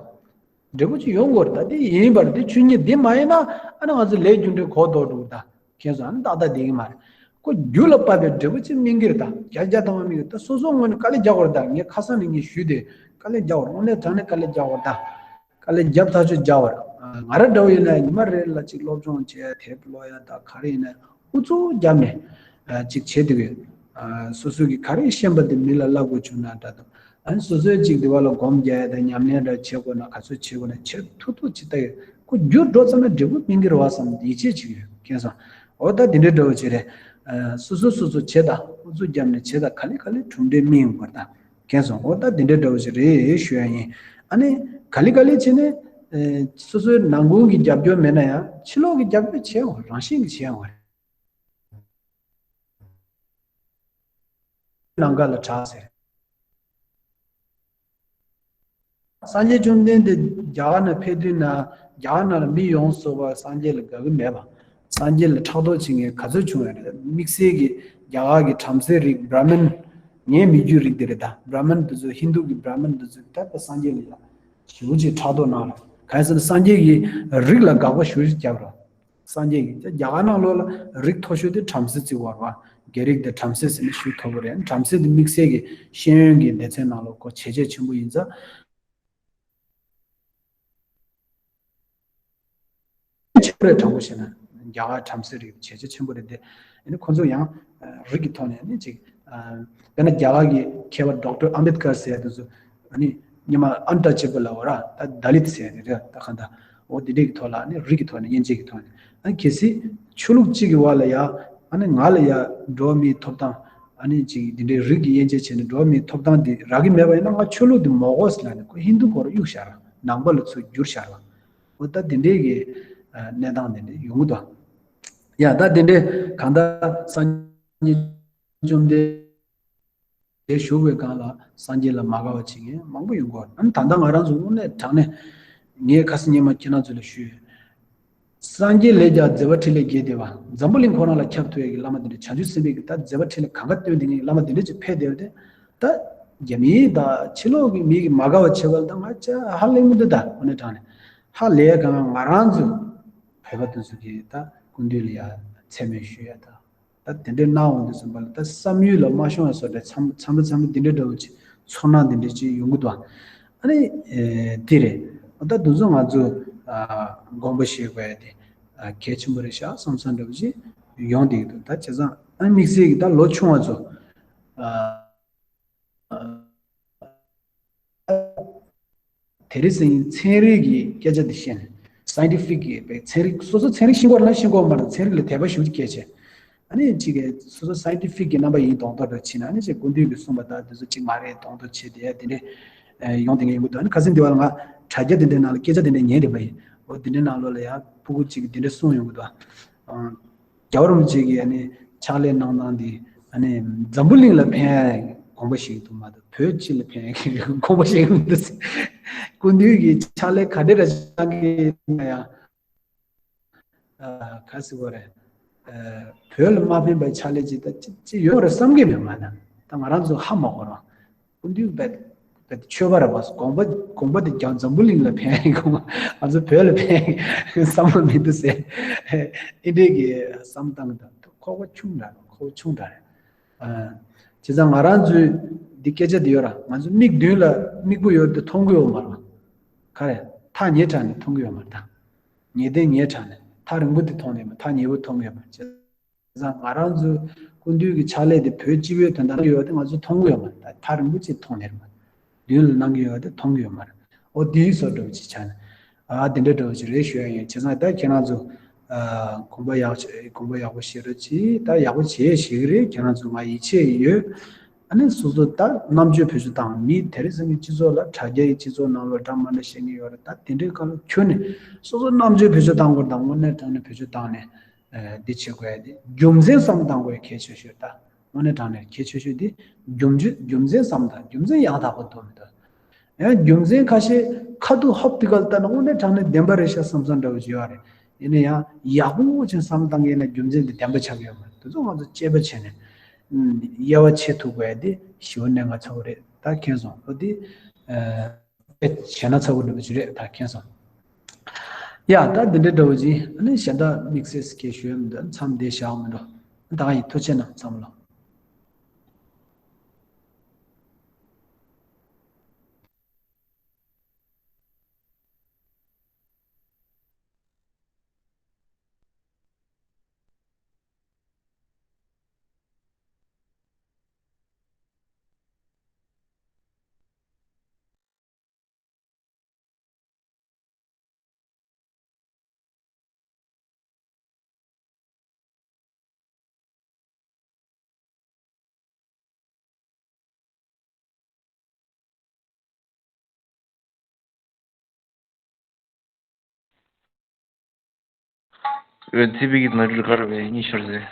འབྲས་བུ་ཅིག་ཡོང་དགོས་རེད་ད། དེ་ཡིན་པར་དེ་ཆོས་ཉིད་དེ་མ་ཡིན་ན་ཨ་ནི་ང་ཚོ་ལས་རྒྱུ་འབྲས་གོ་ལྡོག་འགྲོ་གི་ད། མཁྱེན་སོང་། ཨ་ནི་ཏག་ཏག་བསྡད་ཀྱི་མ་རེད། ཁོ་རྒྱུ་ལ་དཔག་པའི་འབྲས་བུ་ཅིག་སྨིན་གྱི་རེད་ད། བརྒྱ་བརྒྱ་ཐམ་པ་སྨིན་གྱི་རེད་ད། སོ་སོ་ངོས་ནས་དཀའ་ལས་རྒྱག་དགོས་རེད་ད། ངས་ཁ་སང་ནས་ངས་ཞུས་ཏེ་དཀའ་ལས་རྒྱག་དགོས་རེད། དངོས་གནས་དྲང་གནས་དཀའ་ལས་རྒྱག་དགོས་རེད་ད། དཀའ་ལས་རྒྱབ་ཐག་ཆོད་རྒྱག་དགོས་རེད། ང་རང་འདྲ་བོ་ཡིན་ན་ཉི་མ་རེ་ལ་ཅིག་སློབ་སྦྱོང་བྱས། དེབ་ཀློག་ཡ་ད་ག་རེ་ཡིན་ན་ཨུ་ཚུགས་བརྒྱབ་ནས་ཨ་ཅིག་བྱེད་དེ་གི། ཨ་སོ་སོ་གི་ག་རེ་ཤེས་པ་དེ་མི་ལ་བསླབ་དགོས་བྱུང་ན་འདྲ་འདུག་ཨ་ནི་སོ་སོའི་ཅིག་དེ་བ་ལ་སྒོམ་རྒྱག་ཡ་དང་ཉམས་ལེན་འདྲ་བྱེད་དགོས་ན་ག་ཚོད་བྱེད་དགོས་ན་བྱེད་ཐུབ་ཐུབ་ཅིག་ལྟ་ཡོད། ཁོ་རྒྱུ་འགྲོ་ཙམ་ན་འབྲས་བུ་སྨིན་གྱི་རེད་བ་བསམ་ཡིད་ཆེས་བྱེད་ཀྱི་ཡོད། མཁྱེན་སོང་། འོ་ད་དེ་འདྲའི་འདྲ་བོ་ཅིག་རེད། ཨ་སོ་སོ་སོ་སོ་བྱེད་དང་ཨུ་ཚུགས་བརྒྱབ་ནས་བྱེད་དང་། ག་ལེ་ག་ལེ་གྲུབ་འབྲས་སྨིན་ཡོང་བ་དང་། མཁྱེན་སོང་། འོ་ད་དེ་འདྲའི་འདྲ་བོ་ཞིག་རེད་ཞུ་ཡ་ཡིན། ཨ་ནི་ག་ལེ་ག་ལེ་བྱས་ནས་ཨེ་སོ་སོའི་ནང་ཁུལ་གྱི་རྒྱབ་སྐྱོར་མེད་ན་ཡང་ཕྱི་ལོགས་ཀྱི་རྒྱབ་སྐྱོར་བྱེད་འོང་། རང་བཞིན་གྱིས་བྱེད་འོང་བ་རེད། ནང་ཁ་ལ་གྲགས་ཟེར། སངས་རྒྱས་བཅོམ་ལྡན་འདས་རྒྱ་གར་ནང་ཕེབས་དུས་ན་རྒྱ་གར་ནང་ལ་མི་ཡོངས་སུ་རྫོགས་པ་སངས་རྒྱས་ལ་དགའ་གི་མེད་པ། སངས་རྒྱས་ལ་ཕྲག་དོག་བྱེད་མཁན་ག་ཚོད་བྱུང་ཡོད་རེད། དམིགས་བསལ་གྱི་རྒྱ་གར་གྱི་བྲམ་ཟེ་རིགས་བྲ་མིན། ངའི་མི་རྒྱུད་རིགས་དེ་རེད་ད། བྲ་མིན་དེ་ཚོ་ཧིན་དུ་གི་བྲ་མིན་དེ་ཚོ་ད་ལྟ་སངས་རྒྱས་ལ་ཡ་ཞེ་པོ་ཅིག་ཕྲག་དོག་གནང་རེད། གང་ཡིན་ཟེར་ན་སངས་རྒྱས་ཀྱི་རིགས་ལ་དགག་པ་ཞེ་པོ་ཅིག་བརྒྱབ་རེད། སངས་རྒྱས་ཀྱིས་ད་རྒྱ་གར་ནང་ལོགས་ལ་རིགས་མཐོ་ཤོས་དེ་བྲམ་ཟེ་བརྩི་བ་རེད་བ། རྒྱལ་རིགས་དེ་བྲམ་ཟེ་ཟེར་ནས་ཞུ་ཐུབ་པ་རེད། བྲམ་ཟེ་དེ་དམིགས་བསལ་གྱི་ཤེས་ཡོན་གྱི་སྡེ་ཚན་ནང་ལོགས་ཁོ་བྱས་རྗེས་ཆེན་པོ་ཡིན་ཙང་། ཆེན་པོ་རེད། དྲང་པོ་བཤད་ན་རྒྱ་གར་བྲམ་ཟེ་རིགས་བྱས་རྗེས་ཆེན་པོ་རེད་དེ། ཨ་ནི་ཁོ་ཚོ་ཡང་རིགས་ཀྱི་ཐོག་ནས་ནི་ཅིག་དཔེར་ན་རྒྱ་གར་གྱི་མཁས་པ་ཌོག་ཊར་ཨམ་བེད་ཀར་ཟེར་ཡ་དེ་ཚོ་ཨ་ནི་སྔོན་མ་ཨན་ཊ་ཆེ་པོ་ལབ་པ་ར། ད་ད་ལིད་ཟེར་ཡ་དེ་རེད། ད་གང་ལྟར་འོ་དེ་འདྲས་ཀྱི་ཐོག་ལ་ནི་རིགས་ཀྱི་ཐོག་ནས་དབྱེ་འབྱེད་ཀྱི་ཐོག་ནས་ཨ་ནི་གལ་སྲིད་ཆོས་ལུགས་གཅིག་གི་བར་ལ་ཡ་ཨ་ནི་ང་ལ་ཡ་འགྲོ་བ་མིའི་ཐོབ་ཐང་ཨ་ནི་ཅིག་དེ་འདྲའི་རིགས་ཀྱི་དབྱེ་འབྱེད་བྱས་ནས་འགྲོ་བ་མིའི་ཐོབ་ཐང་དེ་རག་གི་མེད་པ་ཡིན་ན་ང་ཆོས་ལུགས་དེ་མ་དགོས་ལབ་ནས་ཁོ་ཧིན་དུ་སྐོར་གཡུག་བཞག་ར། ནང་པ་ལ་ཚུར་བསྒྱུར་བཞག་ར། འོ་ད་དེ་འདྲའི་གི་གནས་སྟངས་དེ་འདྲ་ཡོང་གི་འདུག་ཡ་ད་དེ་འདྲའི་གང་ལྟར་སངས་རྒྱས་བཅོམ་ལྡན་འདས་བཞུགས་པའི་སྒང་ལ་སངས་རྒྱས་ལ་མ་དགའ་བ་བྱེད་མཁན་མང་པོ་ཡོང་གི་ཡོད། ཨ་ནི་ད་ལྟ་ང་རང་ཚོ་དངོས་གནས་དྲང་གནས་ངས་ཁ་སང་སྔོན་མ་ཁྱེད་རང་ཚོ་ལ་ཞུས་ཡོད། སངས་རྒྱས་ལས་ཀྱང་མཛད་པ་འཕྲིན་ལས་རྒྱས་བསྡད་པ། འཛམ་བུ་གླིང་ཁོ་རང་ལ་ཁྱབ་ཐུབ་ཡས་ཀྱི་བླ་མ་དེ་འདྲ། བྱང་ཆུབ་སེམས་དཔའི་གི་ད་མཛད་པ་འཕྲིན་ལས་གང་ག་སྟོན་བསྡད་མཁན་གྱི་བླ་མ་དེ་འདྲ་ཅིག་ཕེབས་བསྡད་པ་དེ། ད་རྒྱ་མིའི་ད་ཕྱི་ལོགས་ཀྱི་མི་གིས་མ་དགའ་བ་བྱེད་པ་ལ་ད་ང་ཅག་ཧ་ལས་མི་འདུག་ད་དངོས་གནས་དྲང་གནས་ཧ་ལས་གང་ང་རང་ཚོ་བོད་པ་དེ་ཚོ་གིས་ད་སྐུ་མདུན་ལ་ཡ་མཚན་སྨད་ཞུ་ཡ་ད། ད་དེ་འདྲའི་གནང་འོང་དུས་ཙམ་པ་ལ་ད་བསམ་ཡུལ་ལ་མ་ཤོང་བའི་བཟོ་འདྲ་མཚམས་མཚམས་རེ་མཚམས་རེ་འདི་འདྲའི་འདྲ་བོ་ཅིག་ཚོར་སྣང་འདི་འདྲ་ཅིག་ཡོང་གི་འདུག་ཨ་ནི་ཨེ་དེ་རེད། ད་དུང་ཚོ་ང་ཚོ་ཨ་དགོངས་པ་བཞེས་དགོས་ཡ་དེ་ གལ་ཆེན་པོ་རེད་ཤག་བསམ་བསམ་འདྲ་པོ་ཅིག་ཡོང་བསྡད་ཀྱི་འདུག་ད་བྱས་ཙང་ཨ་དམིགས་བསལ་གྱི་ད་ལོ་ཆུང་བ་ཚོ། དེ་རིང་སང་ཉིན་ཚན་རིག་གི་སྐད་ཆ་འདི་བཤད་ནས་སའེན་ཊི་ཕིག་གི་པའི་ཚན་རིག་སོ་སོ་ཚན་རིག་ཤེས་ཀྱི་ཡོད་ན་ཤེས་ཀྱི་ཡོད་མ་རེད། ཚན་རིག་ལ་དད་པ་ཞེ་པོ་ཅིག་སྐྱེས་བྱས། ཨ་ནི་གཅིག་གིས་སོ་སོ་སའེན་ཊི་ཕིག་གི་རྣམ་པ་ཡིན་མདོག་མདོག་འདྲ་བྱས་ན། ཨ་ནི་ཅིག་སྐུ་མདུན་གྱིས་གསུངས་པ་ལྟར་དེ་ཚོ་གཅིག་མ་རེད་མདོག་མདོག་བྱས་དེ་དེ་འདྲས་ཡོང་བསྡད་མཁན་ཡོང་གི་འདུག་ཨ་ནི་ཁ་སང་དེ་བར་ལ་ང་དྲ་རྒྱ་དེ་འདྲའི་ནང་ལ་སྐད་ཆ་དེ་འདྲས་ཉན་བསྡད་པ་ཡིན། འོ་དེ་འདྲའི་ནང་ལོགས་ལ་ཡང་ཕྲུ་གུ་གཅིག་གིས་དེ་འདྲས་གསུངས་ཡོང་གི་འདུག་ཨ། རྒྱལ་བ་རིན་པོ་ཆེ་གིས་ཨ་ནི་ཕྱག་ལས་གནང་སྟངས་འདི་ཨ་ནི་འཛམ་བུ་གླིང་ལ་ཕན་དགོངས་པ་བཞེས་ཀྱི་འདུག་མ་གཏོགས་བོད་སྤྱི་ལ་ཕན་དགོངས་པ་བཞེས་ཀྱི་མི་འདུག་སྐུ་མདུན་གྱིས་ཕྱག་ལས་ག་འདྲ་ར་བྱེད་ཀྱི་ཡིན་ན་ཡང་། ཨ། ག་ཟེར་དགོས་རེད། ཨ། བོད་ལ་མ་ཕན་པའི་ཕྱག་ལས་ཅིག་ད་ཅི་ཅི་ཡོད་རེད་བསམ་གྱི་མེད་མ་ད། ད་ང་རང་ཚོ་ཧ་མ་གོ་རང་། སྐུ་མདུན་བས་བས་ཆོས་པ་རེད་པ། དགོངས་པ་དགོངས་པ་དེ་རྒྱ་འཛམ་བུ་གླིང་ལ་ཕན་ཡིན་དགོངས་པ། ང་ཚོ་བོད་ལ་ཕན་ཡིན་བསམ་བློ་མི་འདུག་ཟེར། ཨེ་འདྲས་ཀྱི་བསམ་སྟངས་དང་ཁོག་པ་ཆུང་དྲགས་ཁོག་པ་ཆུང་དྲགས་རེད། ཨ། བྱས་ཙང་ང་རང་ཚོའི་འདི་སྐད་ཆ་འདི་ཡོད་ར། ང་ཚོ་མིག་མདུན་ལ་མིག་དཔེ་ཡོད་དེ་མཐོང་གི་ཡོད་མ་རེད་པ། ག་རེ་ཐག་ཉེ་དྲགས་ནས་མཐོང་གི་ཡོད་མ་རེད་ད། ཉེ་ལྡན་ཉེ་དྲགས་ནས་ཐག་རིང་པོ་དེ་མཐོང་ནས་མ་ཐག་ཉེ་པོ་མཐོང་གི་ཡོད་མ་རེད། བྱས་ཙང་ང་རང་ཚོའི་སྐུ་མདུན་གྱི་ཕྱག་ལས་དེ་བོད་སྤྱི་པའི་དོན་དག་ཡོད་དེ་ང་ཚོ་མཐོང་གི་ཡོད་མ་རེད། ཐག་རིང་པོ་ཅིག་མཐོང་ནས་རེད་མ། མདུན་ལ་གནང་གི་ཡོད་དེ་མཐོང་གི་ཡོད་མ་རེད། ཨོ་དེའི་བཟོ་འདྲ་བོ་ཅིག་ཆགས་ནས། ཨ་དེ་འདྲ་འདྲ་བོ་ཅིག་རེད་ཞུ་ཡ་ཡིན། བྱས་ཙང་ད་ཁྱེད་རང་ཚོ་ཨ་དགོངས་པ་ཡག་དགོངས་པ་ཡག་པོ་བཞེས་རོགས་གྱིས། ད་ཡག་པོ་བྱེད་ཤེས་ཀྱི་རེད། ཁྱེད་རང་ཚོ་ང་ཡིད་ཆེས་ཡོད། ཨ་ནི་སོ་སོ་ད་རྣམ་དཔྱོད་བེད་སྤྱོད་བཏང་། མི་དེ་རིང་སང་ཉིན་སྤྱི་ཚོགས་ལ་དྲ་རྒྱའི་སྤྱི་ཚོགས་ནང་ལ་འདྲ་མ་འདྲ་བཤད་མཁན་ཡོད་རེད། ད་དེ་འདྲའི་སྒང་ལ་ཁྱོན་ནས་སོ་སོ་རྣམ་དཔྱོད་བེད་སྤྱོད་བཏང་དགོས། ད་དངོས་གནས་དྲང་གནས་བེད་སྤྱོད་བཏང་ནས་ཨ་འདི་བྱེད་དགོས་ཡ་དེ་རྒྱུ་མཚན་བསམ་བཏང་དགོས་ཡ་གལ་ཆེ་ཤོས་ད། དངོས་གནས་དྲང་གནས་གལ་ཆེ་ཤོས་དེ་རྒྱུ་མཚན་རྒྱུ་མཚན་བསམ་དང་རྒྱུ་མཚན་ཡང་དག་པ་འདུག་མི་འདུག་ཡང་རྒྱུ་མཚན་ཁ་ཤས་ཁ་ཐུག་ཧོབ་ཏེ་ག་ལ་ལྟ་ན་དངོས་གནས་དྲང་གནས་བདེན་པ་རེད་ཤག་བསམ་བསམ་འདྲ་བོ་ཅིག་ཡོད་རེད། ཡིན་ན་ཡང་ཡག་པོ་ཅིག་བསམ་བཏང་གི་ཡིན་ན་རྒྱུ་མཚན་དེ་བདེན་པ་ཆགས་ཀྱི་ཡོད་མ་རེད། དེ་ཚོ་ང་ཚོ་དཔྱད་པ་བྱས་ནས་དབྱེ་བ་ཕྱེ་ཐུབ་དགོས་ཡ་དེ་ཞེ་པོ་གནད་འགག་ཆེན་པོ་རེད། ད་མཁྱེན་སོང་། ཨོ་དེ་དཔེ་བྱས་ན་ཚ་པོ་འདྲ་བོ་ཅིག་རེད། ད་མཁྱེན་སོང་། ཡ་ད་འདི་འདྲ་འདྲ་བོ་ཅིག་ཨ་ནི་གཞན་དག་དམིགས་བསལ་སྐད་ཞུ་ཡ་མི་འདུག་མཚམས་འདི་བཞག་མི་འགྲོ། ད་ག་ཡིན། ཐུགས་རྗེ་གནང་། འཚམས་ལོ། ཚེ་འཕེལ་གྱི་ནོར་འཁྲུལ་ག་རེ་བས་གཉིས་ཤོར་ཟེར།